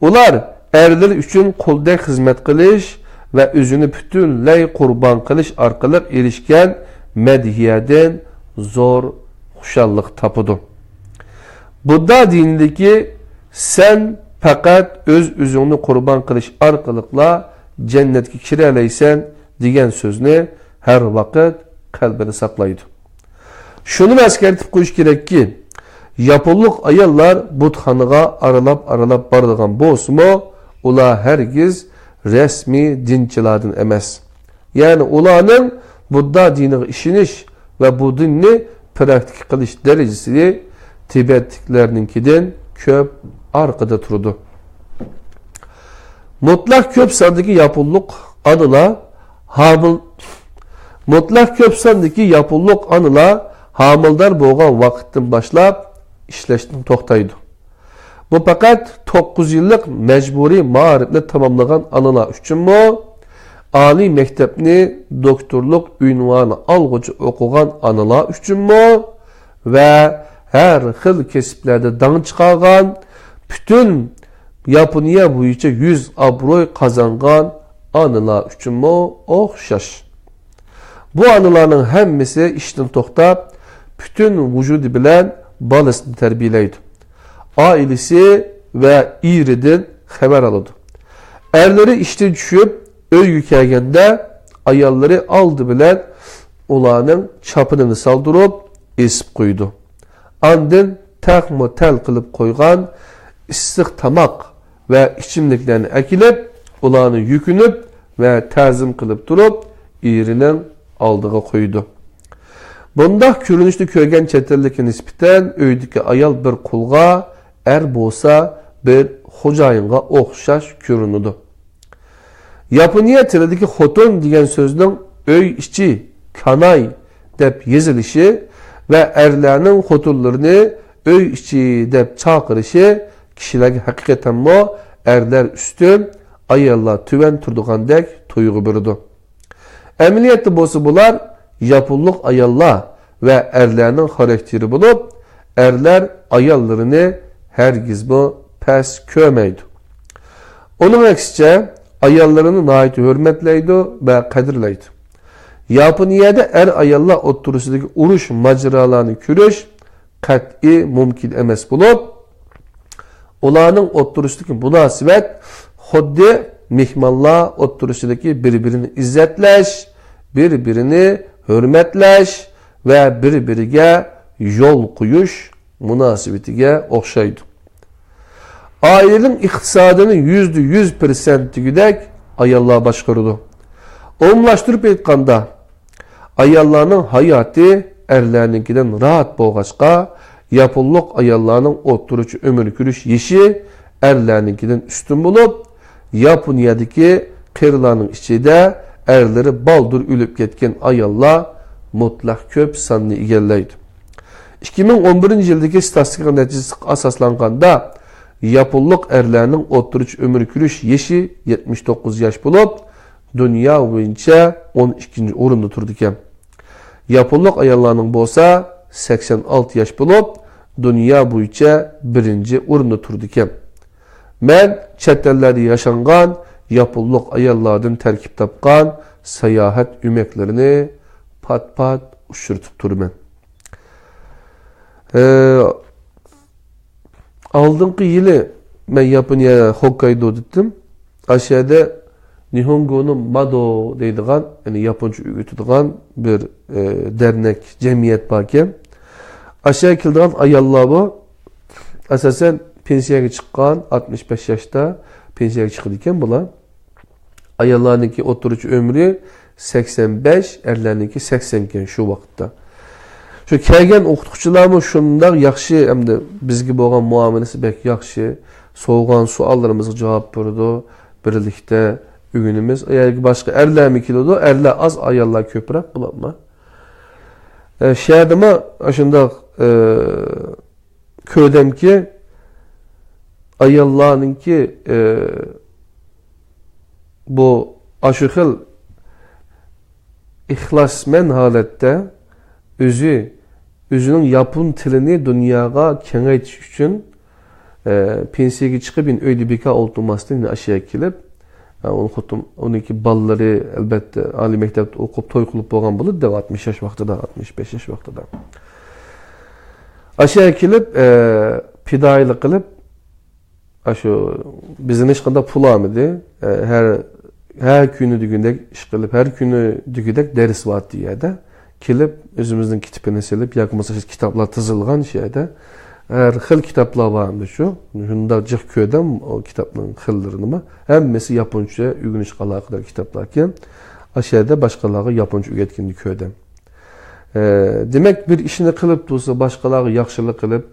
ئۇلار ئەرلىرى ئۈچۈن قۇلدەك خىزمەت قىلىش ۋە ئۆزىنى پۈتۈنلەي قۇربان قىلىش ئارقىلىق ئېرىشكەن مەدھىيەدىن زور خۇشاللىق تاپىدۇ. بۇددا دىنىدىكى «سەن پەقەت ئۆز-ئۆزۈڭنى قۇربان قىلىش ئارقىلىقلا جەننەتكە كىرەلەيسەن» دېگەن سۆزنى ھەر ۋاقىت قەلبىدە ساقلايدۇ. شۇنىمۇ ئەسكەرتىپ قويۇش كېرەككى، ياپونلۇق ئاياللار بۇتخانىغا ئارىلاپ-ئارىلاپ بارىدىغان بولسىمۇ، ئۇلار ھەرگىز رەسمىي دىنچىلاردىن ئەمەس. يەنى ئۇلارنىڭ بۇددا دىنىغا ئىشىنىش ۋە بۇ دىننى پراكتىكا قىلىش دەرىجىسى تىبەتلىكلەرنىڭكىدىن كۆپ ئارقىدا تۇرىدۇ. مۇتلەق كۆپ ساندىكى ياپونلۇق ئانىلار ھامىل-، مۇتلەق كۆپ ساندىكى ياپونلۇق ئانىلار ھامىلىدار بولغان ۋاقىتتىن باشلاپ ئىشلەشتىن توختايدۇ. بۇ پەقەت توققۇز يىللىق مەجبۇرىي مائارىپنى تاماملىغان ئانىلار ئۈچۈنمۇ، ئالىي مەكتەپنى دوكتورلۇق ئۇنۋانى ئالغۇچە ئوقۇغان ئانىلار ئۈچۈنمۇ ۋە ھەر خىل كەسىپلەردە داڭ چىقارغان، پۈتۈن ياپونىيە بويىچە يۈز ئابروي قازانغان ئانىلار ئۈچۈنمۇ ئوخشاش. بۇ ئانىلارنىڭ ھەممىسى ئىشتىن توختاپ، پۈتۈن ۋۇجۇدى بىلەن بالىسىنى تەربىيەلەيدۇ. ئائىلىسى ۋە ئېرىدىن خەۋەر ئالىدۇ. ئەرلىرى ئىشتىن چۈشۈپ، ئۆيگە كەلگەندە، ئاياللىرى ئالدى بىلەن ئۇلارنىڭ چاپىنىنى سالدۇرۇپ، ئېسىپ قويىدۇ. ئاندىن تەخمۇ تەل قىلىپ قويغان ئىسسىق تاماق ۋە ئىچىملىكلەرنى ئەكېلىپ، ئۇلارنى يۈكۈنۈپ ۋە تەزىم قىلىپ تۇرۇپ، ئېرىنىڭ ئالدىغا قويىدۇ. بۇنداق كۆرۈنۈشنى كۆرگەن چەت ئەللىككە نىسبەتەن ئۆيدىكى ئايال بىر قۇلغا، ئەر بولسا بىر خوجايىنغا ئوخشاش كۆرۈنىدۇ. ياپونىيە تىلىدىكى خوتۇن دېگەن سۆزنىڭ ئۆي ئىچى، كاناي، دەپ يېزىلىشى ۋە ئەرلەرنىڭ خوتۇنلىرىنى ئۆي ئىچى دەپ چاقىرىشى كىشىلەرگە ھەقىقەتەنمۇ ئەرلەر ئۈستۈن، ئاياللار تۆۋەن تۇرىدىغاندەك تۇيغۇ بېرىدۇ. ئەمەلىيەتتە بولسا بۇلار ياپونلۇق ئاياللار ۋە ئەرلەرنىڭ خاراكتېرى بولۇپ، ئەرلەر ئاياللىرىنى ھەرگىزمۇ پەس كۆرمەيدۇ. ئۇنىڭ ئەكسىچە، ئاياللىرىنى ناھايىتى ھۆرمەتلەيدۇ ۋە قەدىرلەيدۇ. ياپونىيەدە ئەر-ئاياللار ئوتتۇرىسىدىكى ئۇرۇش ماجىرالارنى كۆرۈش قەتئىي مۇمكىن ئەمەس بولۇپ، ئۇلارنىڭ ئوتتۇرىسىدىكى مۇناسىۋەت خۇددى مېھمانلار ئوتتۇرىسىدىكى بىر-بىرىنى ئىززەتلەش، بىر-بىرىنى ھۆرمەتلەش ۋە بىر-بىرىگە يول قويۇش مۇناسىۋىتىگە ئوخشايدۇ. ئائىلىنىڭ ئىقتىسادىنى يۈزدە يۈز پىرسەنت دېگۈدەك ئاياللار باشقۇرىدۇ. ئومۇملاشتۇرۇپ ئېيتقاندا، ئاياللارنىڭ ھاياتى ئەرلەرنىڭكىدىن راھەت بولغاچقا، ياپونلۇق ئاياللارنىڭ ئوتتۇرىچە ئۆمۈر كۆرۈش يېشى ئەرلەرنىڭكىدىن ئۈستۈن بولۇپ، ياپونىيەدىكى قېرىلارنىڭ ئىچىدە ئەرلىرى بالدۇر ئۆلۈپ كەتكەن ئاياللار مۇتلەق كۆپ ساننى ئىگىلەيدۇ. ئىككى مىڭ ئون بىرىنچى يىلدىكى ستاتىستىكا نەتىجىسىگە ئاساسلانغاندا، ياپونلۇق ئەرلەرنىڭ ئوتتۇرىچە ئۆمۈر كۆرۈش يېشى يەتمىش توققۇز ياش بولۇپ، دۇنيا بويىچە ئون ئىككىنچى ئورۇندا تۇرىدىكەن. ياپونلۇق ئاياللارنىڭ بولسا سەكسەن ئالتە ياش بولۇپ، دۇنيا بويىچە بىرىنچى ئورۇندا تۇرىدىكەن. مەن چەت ئەللەردە ياشانغان ياپونلۇق ئاياللاردىن تەركىب تاپقان ساياھەت ئۆمەكلىرىنى پات-پات ئۇچرىتىپ تۇرىمەن. ئە، ئالدىنقى يىلى مەن ياپونىيە، خوككايدو دېدىم. ئاشۇ يەردە نىھونگونو مادو دەيدىغان، يەنى ياپونچە ئۆگىتىدىغان بىر، ئە، دەرنەك، جەمئىيەت باركەن. ئاشۇ يەرگە كېلىدىغان ئاياللار بۇ، ئاساسەن، پېنسىيەگە چىققان، ئاتمىش بەش ياشتا پېنسىيەگە چىقىدىكەن بۇلار. ئاياللارنىڭكى ئوتتۇرىچە ئۆمرى سەكسەن بەش، ئەرلەرنىڭكى سەكسەن ئىكەن شۇ ۋاقىتتا. شۇ كەلگەن ئوقۇتقۇچىلارمۇ شۇنداق ياخشى، ئەمدى بىزگە بولغان مۇئامىلىسى بەك ياخشى. سورىغان سوئاللىرىمىزغا جاۋاب بېرىدۇ. بىرلىكتە ئۆگىنىمىز. ئەگەر باشقا ئەرلەرمۇ كېلىدۇ، ئەرلەر ئاز، ئاياللار كۆپرەك بولامما؟ ئە، شەھەردىمۇ ئاشۇنداق، ئە، كۆردۈمكى، ئاياللارنىڭكى، ئە، بۇ ئاشۇ خىل ئىخلاسمەن ھالەتتە ئۆزى، ئۆزىنىڭ ياپون تىلىنى دۇنياغا كېڭەيتىش ئۈچۈن، ئە، پېنسىيەگە چىقىپ، يەنە ئۆيدە بىكار ئولتۇرماستىن، يەنە ئاشۇ يەرگە كېلىپ، ئە، ئۇنىڭ خوتۇن، ئۇنىڭكى بالىلىرى، ئەلۋەتتە، ئالىي مەكتەپتە ئوقۇپ، توي قىلىپ بولغان بولىدۇ، ئاتمىش ياش ۋاقتىدا، ئاتمىش بەش ياش ۋاقتىدا. ئاشۇ يەرگە كېلىپ، ئە، پىدائىيلىق قىلىپ، ئاشۇ بىزدىن ھېچقانداق پۇل ئالمىدى. ئە، ھەر، ھەر كۈنى دېگۈدەك ئىش قىلىپ، ھەر كۈنى دېگۈدەك دەرس بارتتى يەردە. كېلىپ، ئۆزىمىزنىڭ كىتابىنى سېلىپ، ياكى بولمىسا شۇ كىتابلار تىزىلغان شۇ يەردە. ھەر خىل كىتابلار بار ئەمدى شۇ. شۇنداق جىق كۆردۈم ئۇ كىتابنىڭ خىللىرىنىمۇ. ھەممىسى ياپونچە ئۆگىنىشكە ئالاقىدار كىتابلاركەن. ئاشۇ يەردە باشقىلارغا ياپونچە ئۆگەتكىنىنى كۆردۈم. ئە، دېمەك، بىر ئىشنى قىلىپ تۇرسا، باشقىلارغا ياخشىلىق قىلىپ،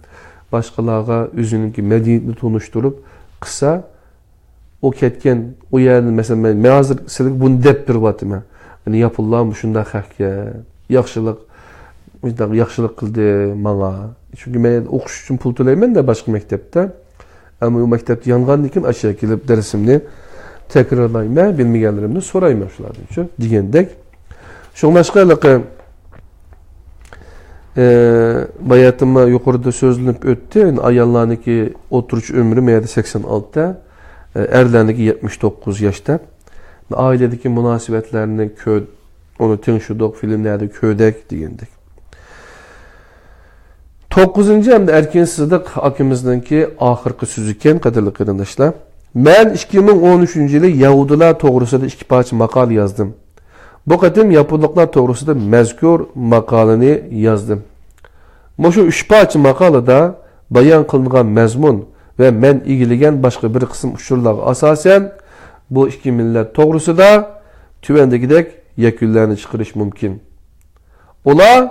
باشقىلارغا ئۆزىنىڭكى مەدەنىيىتىنى تونۇشتۇرۇپ قىلسا، ئۇ كەتكەن، ئۇ يەردىن، مەسىلەن، مەن، مەن ھازىر سىلەرگە بۇنى دەپ بېرىۋاتىمەن. يەنى ياپونلار مۇشۇنداق خەقكەن، ياخشىلىق، مۇشۇنداق ياخشىلىق قىلدى ماڭا. چۈنكى مەن ئوقۇش ئۈچۈن پۇل تۆلەيمەن-دە باشقا مەكتەپتە. ئەمما ئۇ مەكتەپتە يانغاندىن كېيىن ئاشۇ يەرگە كېلىپ دەرسىمنى تەكرارلايمەن، بىلمىگەنلىرىمنى سورايمەن شۇلاردىن، شۇ دېگەندەك. شۇڭلاشقا ھېلىقى، ئە، باياتىنمۇ يۇقىرىدا سۆزلىنىپ ئۆتتى، يەنى ئاياللارنىڭكى ئوتتۇرىچە ئۆمرى مەيەردە سەكسەن ئالتە، ئە، ئەرلەرنىڭكى يەتمىش توققۇز ياش دەپ. ئائىلىدىكى مۇناسىۋەتلەرنى كۆ-، ئۇنى تىڭشىدۇق، فىلىملەردە كۆردۇق دېگەندەك. توققۇزىنچى ھەمدە ئەركىن سىدىق ئاكىمىزنىڭكى ئاخىرقى سۆزى ئىكەن، قەدىرلىك قېرىنداشلار. مەن ئىككى مىڭ ئون ئۈچىنچى يىلى يەھۇدىيلار توغرىسىدا ئىككى پارچە ماقالە يازدىم. بۇ قېتىم ياپونلۇقلار توغرىسىدا مەزكۇر ماقالىنى يازدىم. مۇشۇ ئۈچ پارچە ماقالىدا بايان قىلىنغان مەزمۇن ۋە مەن ئىگىلىگەن باشقا بىر قىسىم ئۇچۇرلارغا ئاساسەن، بۇ ئىككى مىللەت توغرىسىدا تۆۋەندىكىدەك يەكۈنلەرنى چىقىرىش مۇمكىن. ئۇلار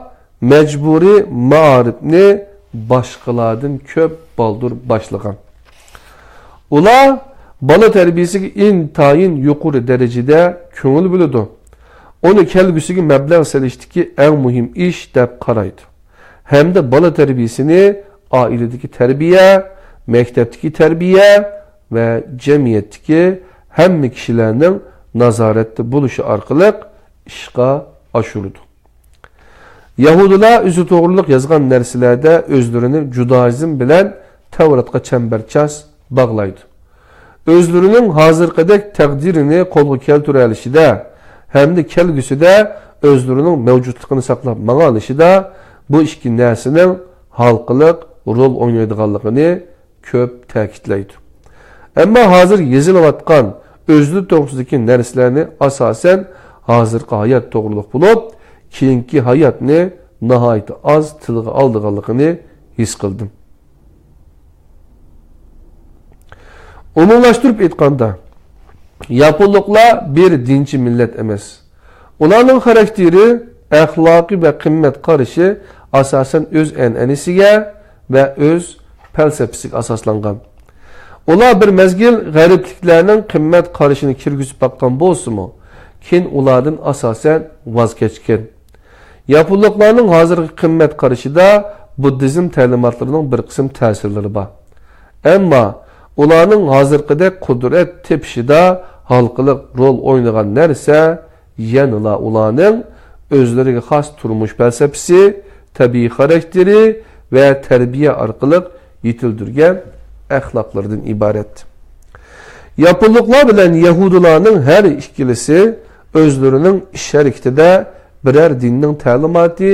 مەجبۇرىي مائارىپنى باشقىلاردىن كۆپ بالدۇر باشلىغان. ئۇلار بالا تەربىيەسىگە ئىنتايىن يۇقىرى دەرىجىدە كۆڭۈل بۆلىدۇ. ئۇنى كەلگۈسىگە مەبلەغ سېلىشتىكى ئەڭ مۇھىم ئىش دەپ قارايدۇ. ھەمدە بالا تەربىيەسىنى ئائىلىدىكى تەربىيە، مەكتەپتىكى تەربىيە ۋە جەمئىيەتتىكى ھەممە كىشىلەرنىڭ نازارەتتە بولۇشى ئارقىلىق ئىشقا ئاشۇرىدۇ. يەھۇدىيلار ئۆزى توغرۇلۇق يازغان نەرسىلەردە ئۆزلىرىنى جۇدائىزم بىلەن تەۋراتقا چەمبەرچاس باغلايدۇ. ئۆزلىرىنىڭ ھازىرقىدەك تەقدىرىنى قولغا كەلتۈرەلىشىدە ھەمدە كەلگۈسىدە ئۆزلىرىنىڭ مەۋجۇتلۇقىنى ساقلاپ ماڭالىشىدا بۇ ئىككى نەرسىنىڭ ھالقىلىق رول ئوينايدىغانلىقىنى كۆپ تەكىتلەيدۇ. ئەمما ھازىر يېزىلىۋاتقان ئۆزلىرى توغرىسىدىكى نەرسىلەرنى ئاساسەن ھازىرقى ھايات توغرىلىق بولۇپ، كېيىنكى ھاياتنى ناھايىتى ئاز تىلغا ئالىدىغانلىقىنى ھېس قىلدىم. ئومۇملاشتۇرۇپ ئېيتقاندا، ياپونلۇقلار بىر دىنچى مىللەت ئەمەس. ئۇلارنىڭ خاراكتېرى، ئەخلاقى ۋە قىممەت قارىشى ئاساسەن ئۆز ئەنئەنىسىگە ۋە ئۆز پەلسەپىسىگە ئاساسلانغان. ئۇلار بىر مەزگىل غەربلىكلەرنىڭ قىممەت قارىشىنى كىرگۈزۈپ باققان بولسىمۇ، كېيىن ئۇلاردىن ئاساسەن ۋاز كەچكەن. ياپونلۇقلارنىڭ ھازىرقى قىممەت قارىشىدا بۇددىزم تەلىماتلىرىنىڭ بىر قىسىم تەسىرلىرى بار. ئەمما ئۇلارنىڭ ھازىرقىدەك قۇدرەت تېپىشىدا ھالقىلىق رول ئوينىغان نەرسە يەنىلا ئۇلارنىڭ ئۆزلىرىگە خاس تۇرمۇش پەلسەپىسى، تەبىئىي خاراكتېرى ۋە تەربىيە ئارقىلىق يېتىلدۈرگەن ئەخلاقلىرىدىن ئىبارەت. ياپونلۇقلار بىلەن يەھۇدىيلارنىڭ ھەر ئىككىلىسى ئۆزلىرىنىڭ ئىش ھەرىكىتىدە بىرەر دىننىڭ تەلىماتى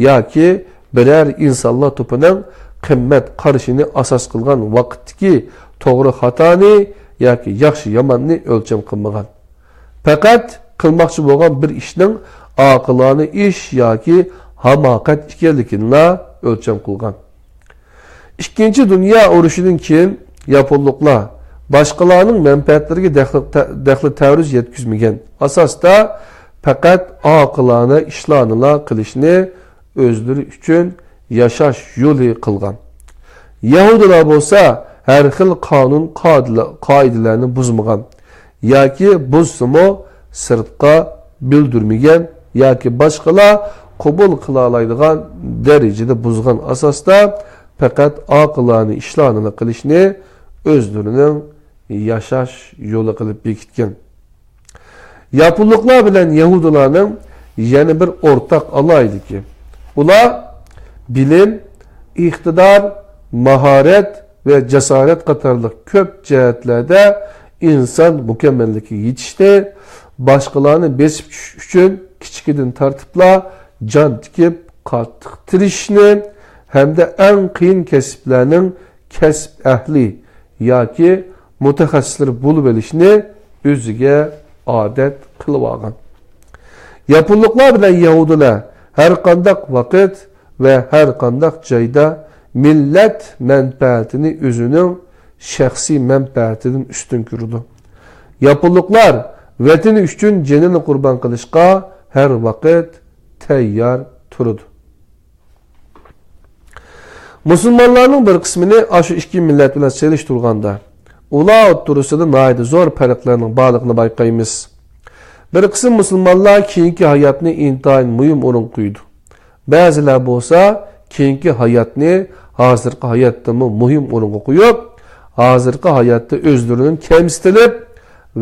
ياكى بىرەر ئىنسانلار توپىنىڭ قىممەت قارىشىنى ئاساس قىلغان ۋاقىتتىكى توغرا خاتانى ياكى ياخشى ياماننى ئۆلچەم قىلمىغان. پەقەت قىلماقچى بولغان بىر ئىشنىڭ ئاقىلانە ئىش ياكى ھاماقەت ئىكەنلىكىنىلا ئۆلچەم قىلغان. ئىككىنچى دۇنيا ئۇرۇشىدىن كېيىن ياپونلۇقلار باشقىلارنىڭ مەنپەئەتلىرىگە دەخلى، تە-، دەخلى تەرۇز يەتكۈزمىگەن ئاساستا پەقەت ئاقىلانە ئىشلارنىلا قىلىشنى ئۆزلىرى ئۈچۈن ياشاش يولى قىلغان. يەھۇدىيلار بولسا ھەر خىل قانۇن قائىدىلە-، قائىدىلەرنى بۇزمىغان ياكى بۇزسىمۇ سىرتقا بىلدۈرمىگەن ياكى باشقىلار قوبۇل قىلالايدىغان دەرىجىدە بۇزغان ئاساستا پەقەت ئاقىلانە ئىشلارنىلا قىلىشنى ئۆزلىرىنىڭ ياشاش يولى قىلىپ بېكىتكەن. ياپونلۇقلار بىلەن يەھۇدىيلارنىڭ يەنە بىر ئورتاق ئالاھىدىلىكى، ئۇلار بىلىم، ئىقتىدار، ماھارەت ۋە جاسارەت قاتارلىق كۆپ جەھەتلەردە ئىنسان مۇكەممەللىككە يېتىشتى، باشقىلارنى بېسىپ چۈشۈش ئۈچۈن كىچىكىدىن تارتىپلا جان تىكىپ، قاتتىق تىرىشىشنى ھەمدە ئەڭ قىيىن كەسىپلەرنىڭ كەسىپ ئەھلى ياكى مۇتەخەسسىسلىرى بولۇۋېلىشنى ئۆزىگە ئادەت قىلىۋالغان. ياپونلۇقلار بىلەن يەھۇدىيلار ھەرقانداق ۋاقىت ۋە ھەرقانداق جايدا مىللەت مەنپەئەتىنى ئۆزىنىڭ شەخسىي مەنپەئەتىدىن ئۈستۈن كۆرىدۇ. ياپونلۇقلار ۋەتىنى ئۈچۈن جېنىنى قۇربان قىلىشقا ھەر ۋاقىت تەييار تۇرىدۇ. مۇسۇلمانلارنىڭ بىر قىسمىنى ئاشۇ ئىككى مىللەت بىلەن سېلىشتۇرغاندا، ئۇلار ئوتتۇرىسىدا ناھايىتى زور پەرقلەرنىڭ بارلىقىنى بايقايمىز. بىر قىسىم مۇسۇلمانلار كېيىنكى ھاياتنى ئىنتايىن مۇھىم ئورۇنغا قويىدۇ. بەزىلەر بولسا كېيىنكى ھاياتنى ھازىرقى ھاياتتىنمۇ مۇھىم ئورۇنغا قويۇپ، ھازىرقى ھاياتتا ئۆزلىرىنىڭ كەمسىتىلىپ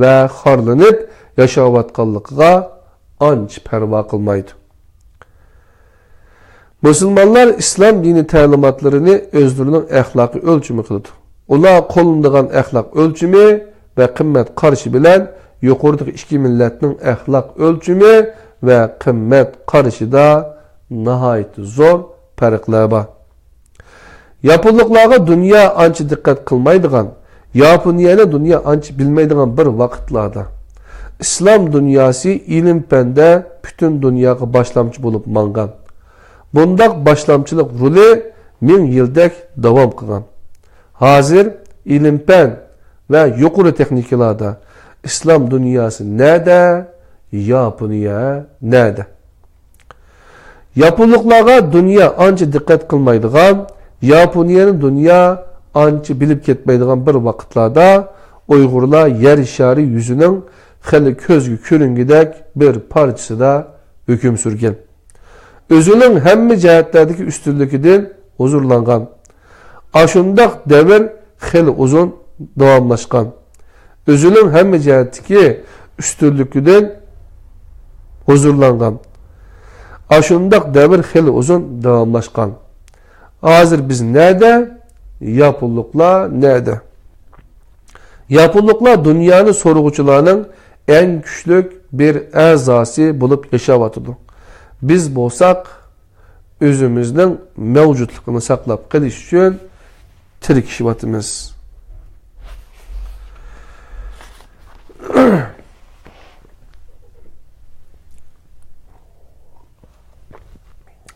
ۋە خارلىنىپ ياشاۋاتقانلىقىغا ئانچە پەرۋا قىلمايدۇ. مۇسۇلمانلار ئىسلام دىنى تەلىماتلىرىنى ئۆزلىرىنىڭ ئەخلاقىي ئۆلچىمى قىلىدۇ. ئۇلار قوللىنىدىغان ئەخلاق ئۆلچىمى ۋە قىممەت قارىشى بىلەن يۇقىرىدىكى ئىككى مىللەتنىڭ ئەخلاق ئۆلچىمى ۋە قىممەت قارىشىدا ناھايىتى زور پەرقلەر بار. ياپونلۇقلارغا دۇنيا ئانچە دىققەت قىلمايدىغان، ياپونىيەنى دۇنيا ئانچە بىلمەيدىغان بىر ۋاقىتلاردا، ئىسلام دۇنياسى ئىلىم-پەندە پۈتۈن دۇنياغا باشلامچى بولۇپ ماڭغان. بۇنداق باشلامچىلىق رولى مىڭ يىلدەك داۋام قىلغان. ھازىر ئىلىم-پەن ۋە يۇقىرى تېخنىكىلاردا ئىسلام دۇنياسى نەدە، ياپونىيە نەدە؟ ياپونلۇقلارغا دۇنيا ئانچە دىققەت قىلمايدىغان، ياپونىيەنى دۇنيا ئانچە بىلىپ كەتمەيدىغان بىر ۋاقىتلاردا ئۇيغۇرلار يەر شارى يۈزىنىڭ خېلى كۆزگە كۆرۈنگۈدەك بىر پارچىسىدا ھۆكۈم سۈرگەن. ئۆزىنىڭ ھەممە جەھەتلەردىكى ئۈستۈنلۈكىدىن ھۇزۇرلانغان. ئاشۇنداق دەۋر خېلى ئۇزۇن داۋاملاشقان. ئۆزىنىڭ ھەممە جەھەتتىكى ئۈستۈنلۈكىدىن ھۇزۇرلانغان. ئاشۇنداق دەۋر خېلى ئۇزۇن داۋاملاشقان. ھازىر بىز نەدە؟ ياپونلۇقلار نەدە؟ ياپونلۇقلار دۇنيانى سورىغۇچىلارنىڭ ئەڭ كۈچلۈك بىر ئەزاسى بولۇپ ياشاۋاتىدۇ. بىز بولساق، ئۆزىمىزنىڭ مەۋجۇتلۇقىنى ساقلاپ قېلىش ئۈچۈن تىركىشىۋاتىمىز.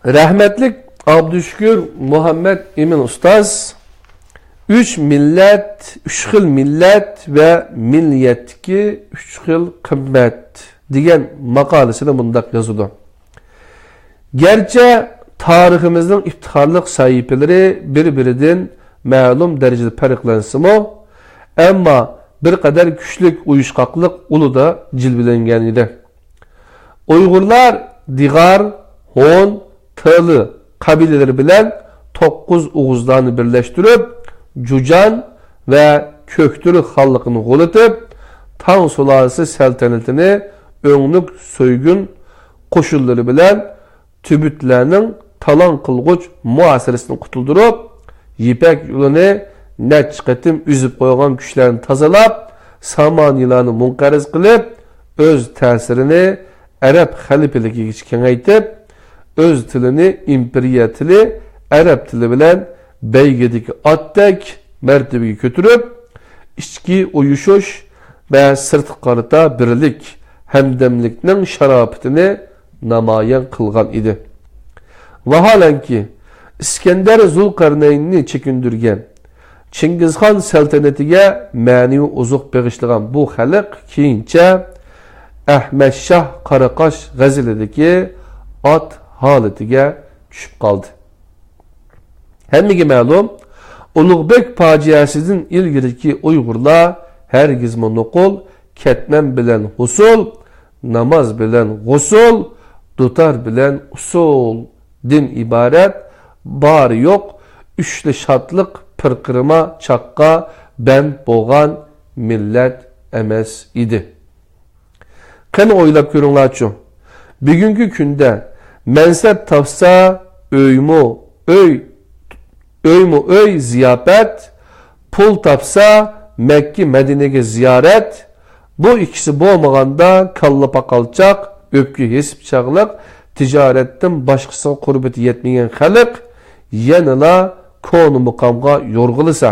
رەھمەتلىك ئابدۇشۈكۈر مۇھەممەد ئىمىن ئۇستاز «ئۈچ مىللەت، ئۈچ خىل مىللەت ۋە مىللىيەتتىكى ئۈچ خىل قىممەت» دېگەن ماقالىسىدە مۇنداق يازىدۇ: گەرچە تارىخىمىزنىڭ ئىپتىخارلىق سەھىپىلىرى بىر-بىرىدىن مەلۇم دەرىجىدە پەرقلەنسىمۇ، ئەمما بىر قەدەر كۈچلۈك ئۇيۇشقاقلىق ئۇلىدا جىلۋىلەنگەن ئىدى. ئۇيغۇرلار دىغار، ھون، تىلى قەبىلىلىرى بىلەن توققۇز ئوغۇزلارنى بىرلەشتۈرۈپ، جۇجان ۋە كۆكتۈرك خانلىقىنى غۇلىتىپ، تاڭ سۇلالىسى سەلتەنىتىنى ئۆڭلۈك سۆيگۈن قوشۇنلىرى بىلەن تۈبۈتلەرنىڭ تالاڭ قىلغۇچ مۇھاسىرىسىدىن قۇتۇلدۇرۇپ، يىپەك يولىنى نەچچە قېتىم ئۈزۈپ قويغان كۈچلەرنى تازىلاپ، سامانىيلارنى مۇنقەرز قىلىپ، ئۆز تەسىرىنى ئەرەب خەلىپىلىكىگىچە كېڭەيتىپ، ئۆز تىلىنى ئىمپېرىيە تىلى، ئەرەب تىلى بىلەن بەيگىدىكى ئاتتەك مەرتىۋىگە كۆتۈرۈپ، ئىچكى ئۇيۇشۇش ۋە سىرتقا قارىتا بىرلىك، ھەمدەملىكنىڭ شاراپىتىنى نامايان قىلغان ئىدى. ۋاھالەنكى، ئىسكەندەر زۇلقەرنەيننى چېكىندۈرگەن، چىڭگىزخان سەلتەنىتىگە مەنىۋى ئوزۇق بېغىشلىغان بۇ خەلق كېيىنچە ئەھمەد شاھ قاراقاش غەزىلىدىكى ئات ھالىتىگە چۈشۈپ قالدى. ھەممىگە مەلۇم، ئۇلۇغبېك پاجىئەسىدىن ئىلگىرىكى ئۇيغۇرلار ھەرگىزمۇ نوقۇل، كەتمەن بىلەن ھوسۇل، ناماز بىلەن غۇسۇل، دۇتار بىلەن ئۇسۇل دىن ئىبارەت، بارى يوق ئۈچلا شادلىق پىرقىرىما چاققا بەند بولغان مىللەت ئەمەس ئىدى. قېنى ئويلاپ كۆرۈڭلارچۇ، بۈگۈنكى كۈندە مەنسەپ تاپسا ئۆيمۇ ئۆي، ئۆيمۇ ئۆي زىياپەت، پۇل تاپسا مەككە مەدىنىگە زىيارەت، بۇ ئىككىسى بولمىغاندا كاللا پاقالچاق، ئۆپكە ھېسىپ چاغلىق، تىجارەتتىن باشقىسىغا قۇربىتى يەتمىگەن خەلق يەنىلا كونا مۇقامغا يورغىلىسا،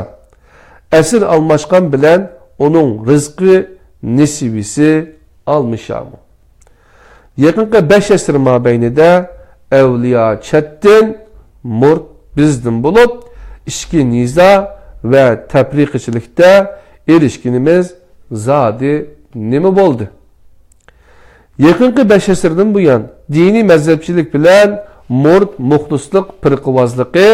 ئەسىر ئالماشقان بىلەن ئۇنىڭ رىزقى، نېسىۋىسى ئالمىشارمۇ؟ يېقىنقى بەش ئەسىر مابەينىدە ئەۋلىيا چەتتىن، مۇرىت بىزدىن بولۇپ، ئىچكى نىزا ۋە تەپرىقىچىلىكتە ئېرىشكىنىمىز زادى نېمە بولدى؟ يېقىنقى بەش ئەسىردىن بۇيان، دىنىي مەزھەپچىلىك بىلەن مۇرىت مۇخلىسلىق پىرقىۋازلىقى،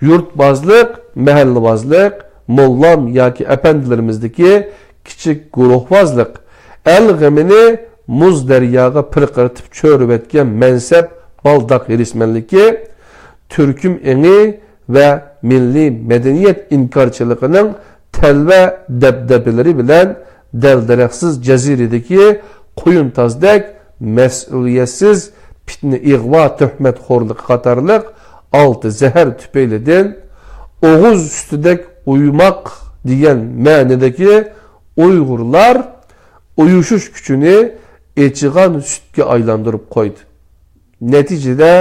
يۇرتبازلىق، مەھەللىۋازلىق، موللام ياكى ئەپەندىلىرىمىزدىكى كىچىك گۇرۇھۋازلىق، ئەل غېمىنى مۇز دەرياغا پىرقىرىتىپ چۆرۈۋەتكەن مەنسەپ بالداق ھېرىسمەنلىكى، تۈركۈم ئېڭى ۋە مىللىي مەدەنىيەت ئىنكارچىلىقىنىڭ تەلۋە دەبدەبىلىرى بىلەن دەل-دەرەخسىز جەزىرىدىكى قۇيۇن تازدەك مەسئۇلىيەتسىز پىتنە، ئىغۋا، تۆھمەتخورلۇقى قاتارلىق ئالتە زەھەر تۈپەيلىدىن ئوغۇز سۈتىدەك ئۇيۇماق دېگەن مەنىدىكى ئۇيغۇرلار ئۇيۇشۇش كۈچىنى ئېچىغان سۈتكە ئايلاندۇرۇپ قويدى. نەتىجىدە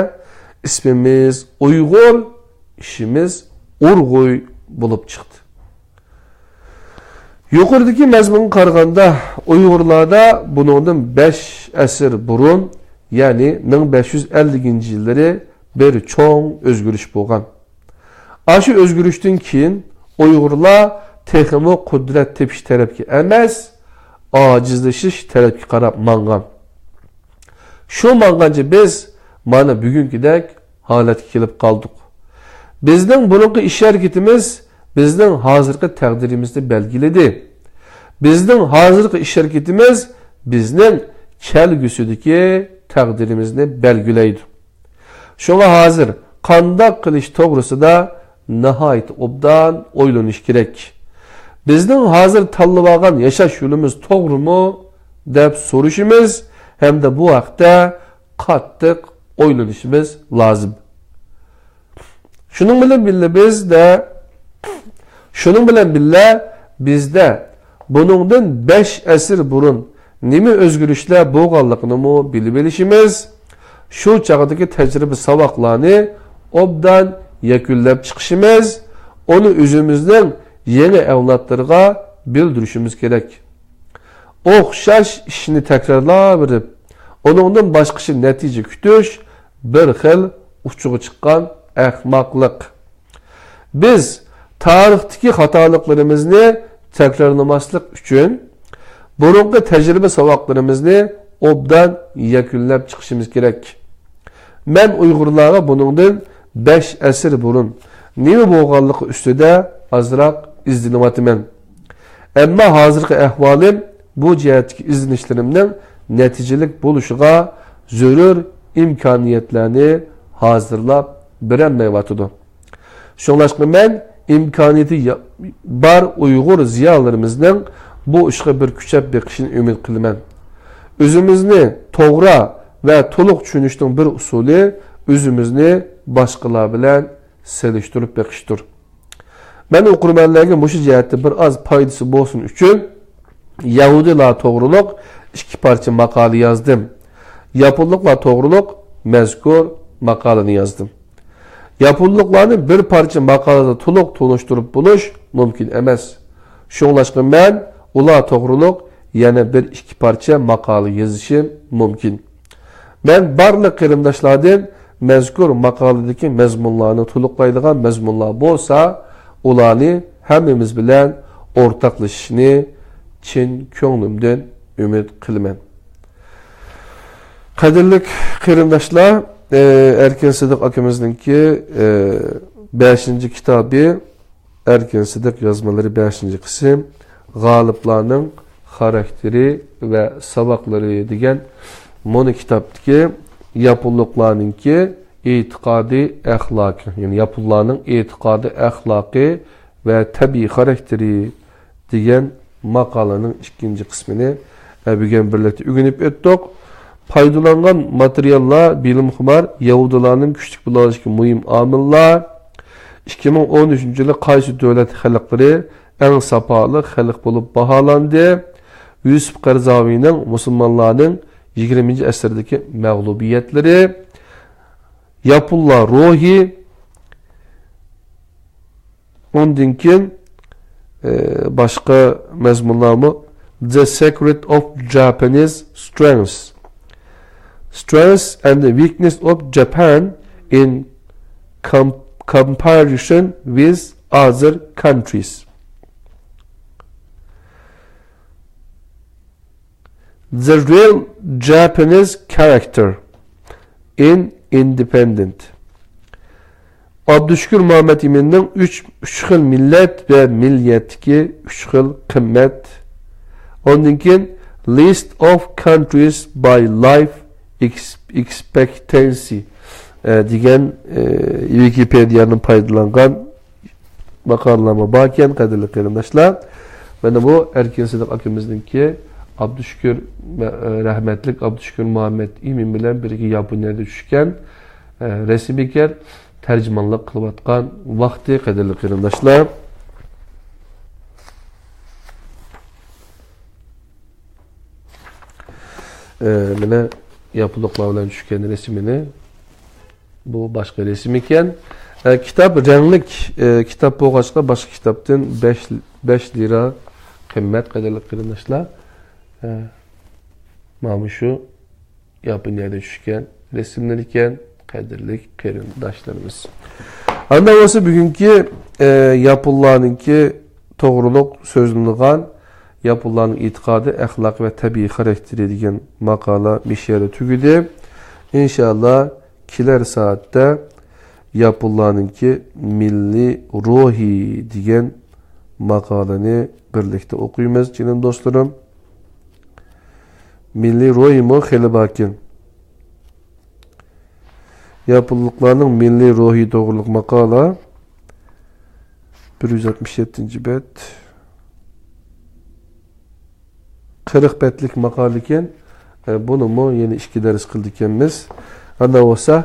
ئىسمىمىز ئۇيغۇر، ئىشىمىز ئۇرغۇي بولۇپ چىقتى. يۇقىرىدىكى مەزمۇنغا قارىغاندا، ئۇيغۇرلاردا بۇنىڭدىن بەش ئەسىر بۇرۇن، يەنى مىڭ بەش يۈز ئەللىكىنچى يىللىرى بىر چوڭ ئۆزگىرىش بولغان. ئاشۇ ئۆزگىرىشتىن كېيىن ئۇيغۇرلار تېخىمۇ قۇدرەت تېپىش تەرەپكە ئەمەس، ئاجىزلىشىش تەرەپكە قاراپ ماڭغان. شۇ ماڭغانچە بىز مانا بۈگۈنكىدەك ھالەتكە كېلىپ قالدۇق. بىزنىڭ بۇرۇنقى ئىش ھەرىكىتىمىز بىزنىڭ ھازىرقى تەقدىرىمىزنى بەلگىلىدى. بىزنىڭ ھازىرقى ئىش ھەرىكىتىمىز بىزنىڭ كەلگۈسىدىكى تەقدىرىمىزنى بەلگىلەيدۇ. شۇڭا ھازىر قانداق قىلىش توغرىسىدا ناھايىتى ئوبدان ئويلىنىش كېرەك. بىزنىڭ ھازىر تاللىۋالغان ياشاش يولىمىز توغرىمۇ دەپ سورىشىمىز ھەمدە بۇ ھەقتە قاتتىق ئويلىنىشىمىز لازىم. شۇنىڭ بىلەن بىللە بىزدە، شۇنىڭ بىلەن بىللە بىزدە بۇنىڭدىن بەش ئەسىر بۇرۇن نېمە ئۆزگىرىشلەر بولغانلىقىنىمۇ بىلىۋېلىشىمىز، شۇ چاغدىكى تەجرىبە ساۋاقلارنى ئوبدان يەكۈنلەپ چىقىشىمىز، ئۇنى ئۆزىمىزنىڭ يېڭى ئەۋلادلىرىغا بىلدۈرۈشىمىز كېرەك. ئوخشاش ئىشنى تەكرارلاۋېرىپ، ئۇنىڭدىن باشقىچە نەتىجە كۈتۈش بىر خىل ئۇچىغا چىققان ئەخمەقلىق. بىز تارىختىكى خاتالىقلىرىمىزنى تەكرارلىماسلىق ئۈچۈن، بۇرۇنقى تەجرىبە ساۋاقلىرىمىزنى ئوبدان يەكۈنلەپ چىقىشىمىز كېرەك. مەن ئۇيغۇرلارغا بۇنىڭدىن بەش ئەسىر بۇرۇن نېمە بولغانلىقى ئۈستىدە ئازراق ئىزدىنىۋاتىمەن. ئەمما ھازىرقى ئەھۋالىم بۇ جەھەتتىكى ئىزدىنىشلىرىمنىڭ نەتىجىلىك بولۇشىغا زۆرۈر ئىمكانىيەتلەرنى ھازىرلاپ بېرەلمەيۋاتىدۇ. شۇڭلاشقا مەن ئىمكانىيىتى يا-، بار ئۇيغۇر زىيالىيلىرىمىزنىڭ بۇ ئىشقا بىر كۈچەپ بېقىشىنى ئۈمىد قىلىمەن. ئۆزىمىزنى توغرا ۋە تولۇق چۈشىنىشنىڭ بىر ئۇسۇلى ئۆزىمىزنى باشقىلار بىلەن سېلىشتۇرۇپ بېقىشتۇر. مەن ئوقۇرمەنلەرگە مۇشۇ جەھەتتە بىر ئاز پايدىسى بولسۇن ئۈچۈن، يەھۇدىيلار توغرۇلۇق ئىككى پارچە ماقالە يازدىم. ياپونلۇقلار توغرۇلۇق مەزكۇر ماقالىنى يازدىم. ياپونلۇقلارنى بىر پارچە ماقالىدە تولۇق تونۇشتۇرۇپ بولۇش مۇمكىن ئەمەس. شۇڭلاشقا مەن ئۇلار توغرۇلۇق يەنە بىر ئىككى پارچە ماقالە يېزىشىم مۇمكىن. مەن بارلىق قېرىنداشلاردىن مەزكۇر ماقالىدىكى مەزمۇنلارنى تولۇقلايدىغان مەزمۇنلار بولسا، ئۇلارنى ھەممىمىز بىلەن ئورتاقلىشىشنى چىن كۆڭلۈمدىن ئۈمىد قىلىمەن. قەدىرلىك قېرىنداشلار، ئە، ئەركىن سىدىق ئاكىمىزنىڭكى، ئە، بەشىنچى كىتابى، ئەركىن سىدىق يازمىلىرى، بەشىنچى قىسىم، غالىپلارنىڭ خاراكتېرى ۋە ساۋاقلىرى دېگەن مۇنۇ كىتابتىكى ياپونلۇقلارنىڭكى ئېتىقادىي ئەخلاقى، يەنى ياپونلارنىڭ ئېتىقادىي ئەخلاقى ۋە تەبىئىي خاراكتېرى دېگەن ماقالىنىڭ ئىككىنچى قىسمىنى، ئە، بۈگۈن بىرلىكتە ئۆگىنىپ ئۆتتۇق. پايدىلانغان ماتېرىياللار: بىلىمخۇمار يەھۇدىيلارنىڭ كۈچلۈك بولۇشىدىكى مۇھىم ئامىللار، ئىككى مىڭ ئون ئۈچىنچى يىلى قايسى دۆلەت خەلقلىرى ئەڭ ساپالىق خەلق بولۇپ باھالاندى، يۈسۈپ قەرزاۋىنىڭ مۇسۇلمانلارنىڭ يىگىرمىنچى ئەسىردىكى مەغلۇبىيەتلىرى، ياپونلار روھى، ئۇندىن كېيىن، ئە، باشقا مەزمۇنلارمۇ، The Secret of Japanese Strength. Strength and the Weakness of Japan in Com-, Comparison with Other Countries. The Real Japanese Character in Independent. ئابدۇشۈكۈر مۇھەممەت ئىمىننىڭ ئۈچ، ئۈچ خىل مىللەت ۋە مىللەتتىكى ئۈچ خىل قىممەت. ئاندىن كېيىن List of Countries by Life Ex-، Expectancy، ئە، دېگەن، ئە، ۋىكىپېدىيەدىن پايدىلانغان ماقالىلارمۇ باركەن، قەدىرلىك قېرىنداشلار. مانا بۇ ئەركىن سىدىق ئاكىمىزنىڭكى ئابدۇشۈكۈر مە-، رەھمەتلىك ئابدۇشۈكۈر مۇھەممەت ئىمىن بىلەن بىرگە ياپونىيەدە چۈشكەن، ئە، رەسىمىكەن، تەرجىمانلىق قىلىۋاتقان ۋاقتى، قەدىرلىك قېرىنداشلار. ئە، مانا ياپونلۇقلار بىلەن چۈشكەن رەسىمىنى. بۇ باشقا رەسىم ئىكەن. ئە، كىتاب رەڭلىك، ئە، كىتاب بولغاچقا باشقا كىتابتىن بەش، بەش لىرا قىممەت، قەدىرلىك قېرىنداشلار. ئە، مانا شۇ ياپونىيەدە چۈشكەن رەسىملەر ئىكەن، قەدىرلىك قېرىنداشلىرىمىز. ئاندىن بولسا بۈگۈنكى، ئە، ياپونلارنىڭكى توغرۇلۇق سۆزلىنىدىغان ياپونلارنىڭ ئېتىقادى، ئەخلاقى ۋە تەبىئىي خاراكتېرى دېگەن ماقالە مۇشۇ يەردە تۈگىدى. ئىنشائاللا، كېلەر سائەتتە ياپونلارنىڭكى مىللىي روھى دېگەن ماقالىنى بىرلىكتە ئوقۇيمىز، جېنىم دوستلىرىم. مىللىي روھىمۇ خېلى باركەن. ياپونلۇقلارنىڭ مىللىي روھى توغرۇلۇق ماقالە، بىر يۈز ئاتمىش يەتتىنچى بەت. قىرىق بەتلىك ماقالىكەن. ئە، بۇنىمۇ يەنە ئىككى دەرس قىلىدىكەنمىز. ئانداق بولسا،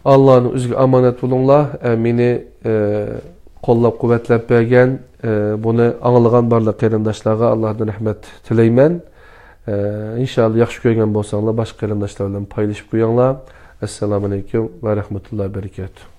ئاللانىڭ ئۆزىگە ئامانەت بولۇڭلار. ئە، مېنى، ئە، قوللاپ-قۇۋۋەتلەپ بەرگەن، ئە، بۇنى ئاڭلىغان بارلىق قېرىنداشلارغا ئاللادىن رەھمەت تىلەيمەن. ئە، ئىنشائاللا، ياخشى كۆرگەن بولساڭلار، باشقا قېرىنداشلار بىلەن پايلىشىپ قويۇڭلار. ئەسسالامۇئەلەيكۇم ۋە رەھمەتۇللاھى ۋە بەرىكاتۇھ.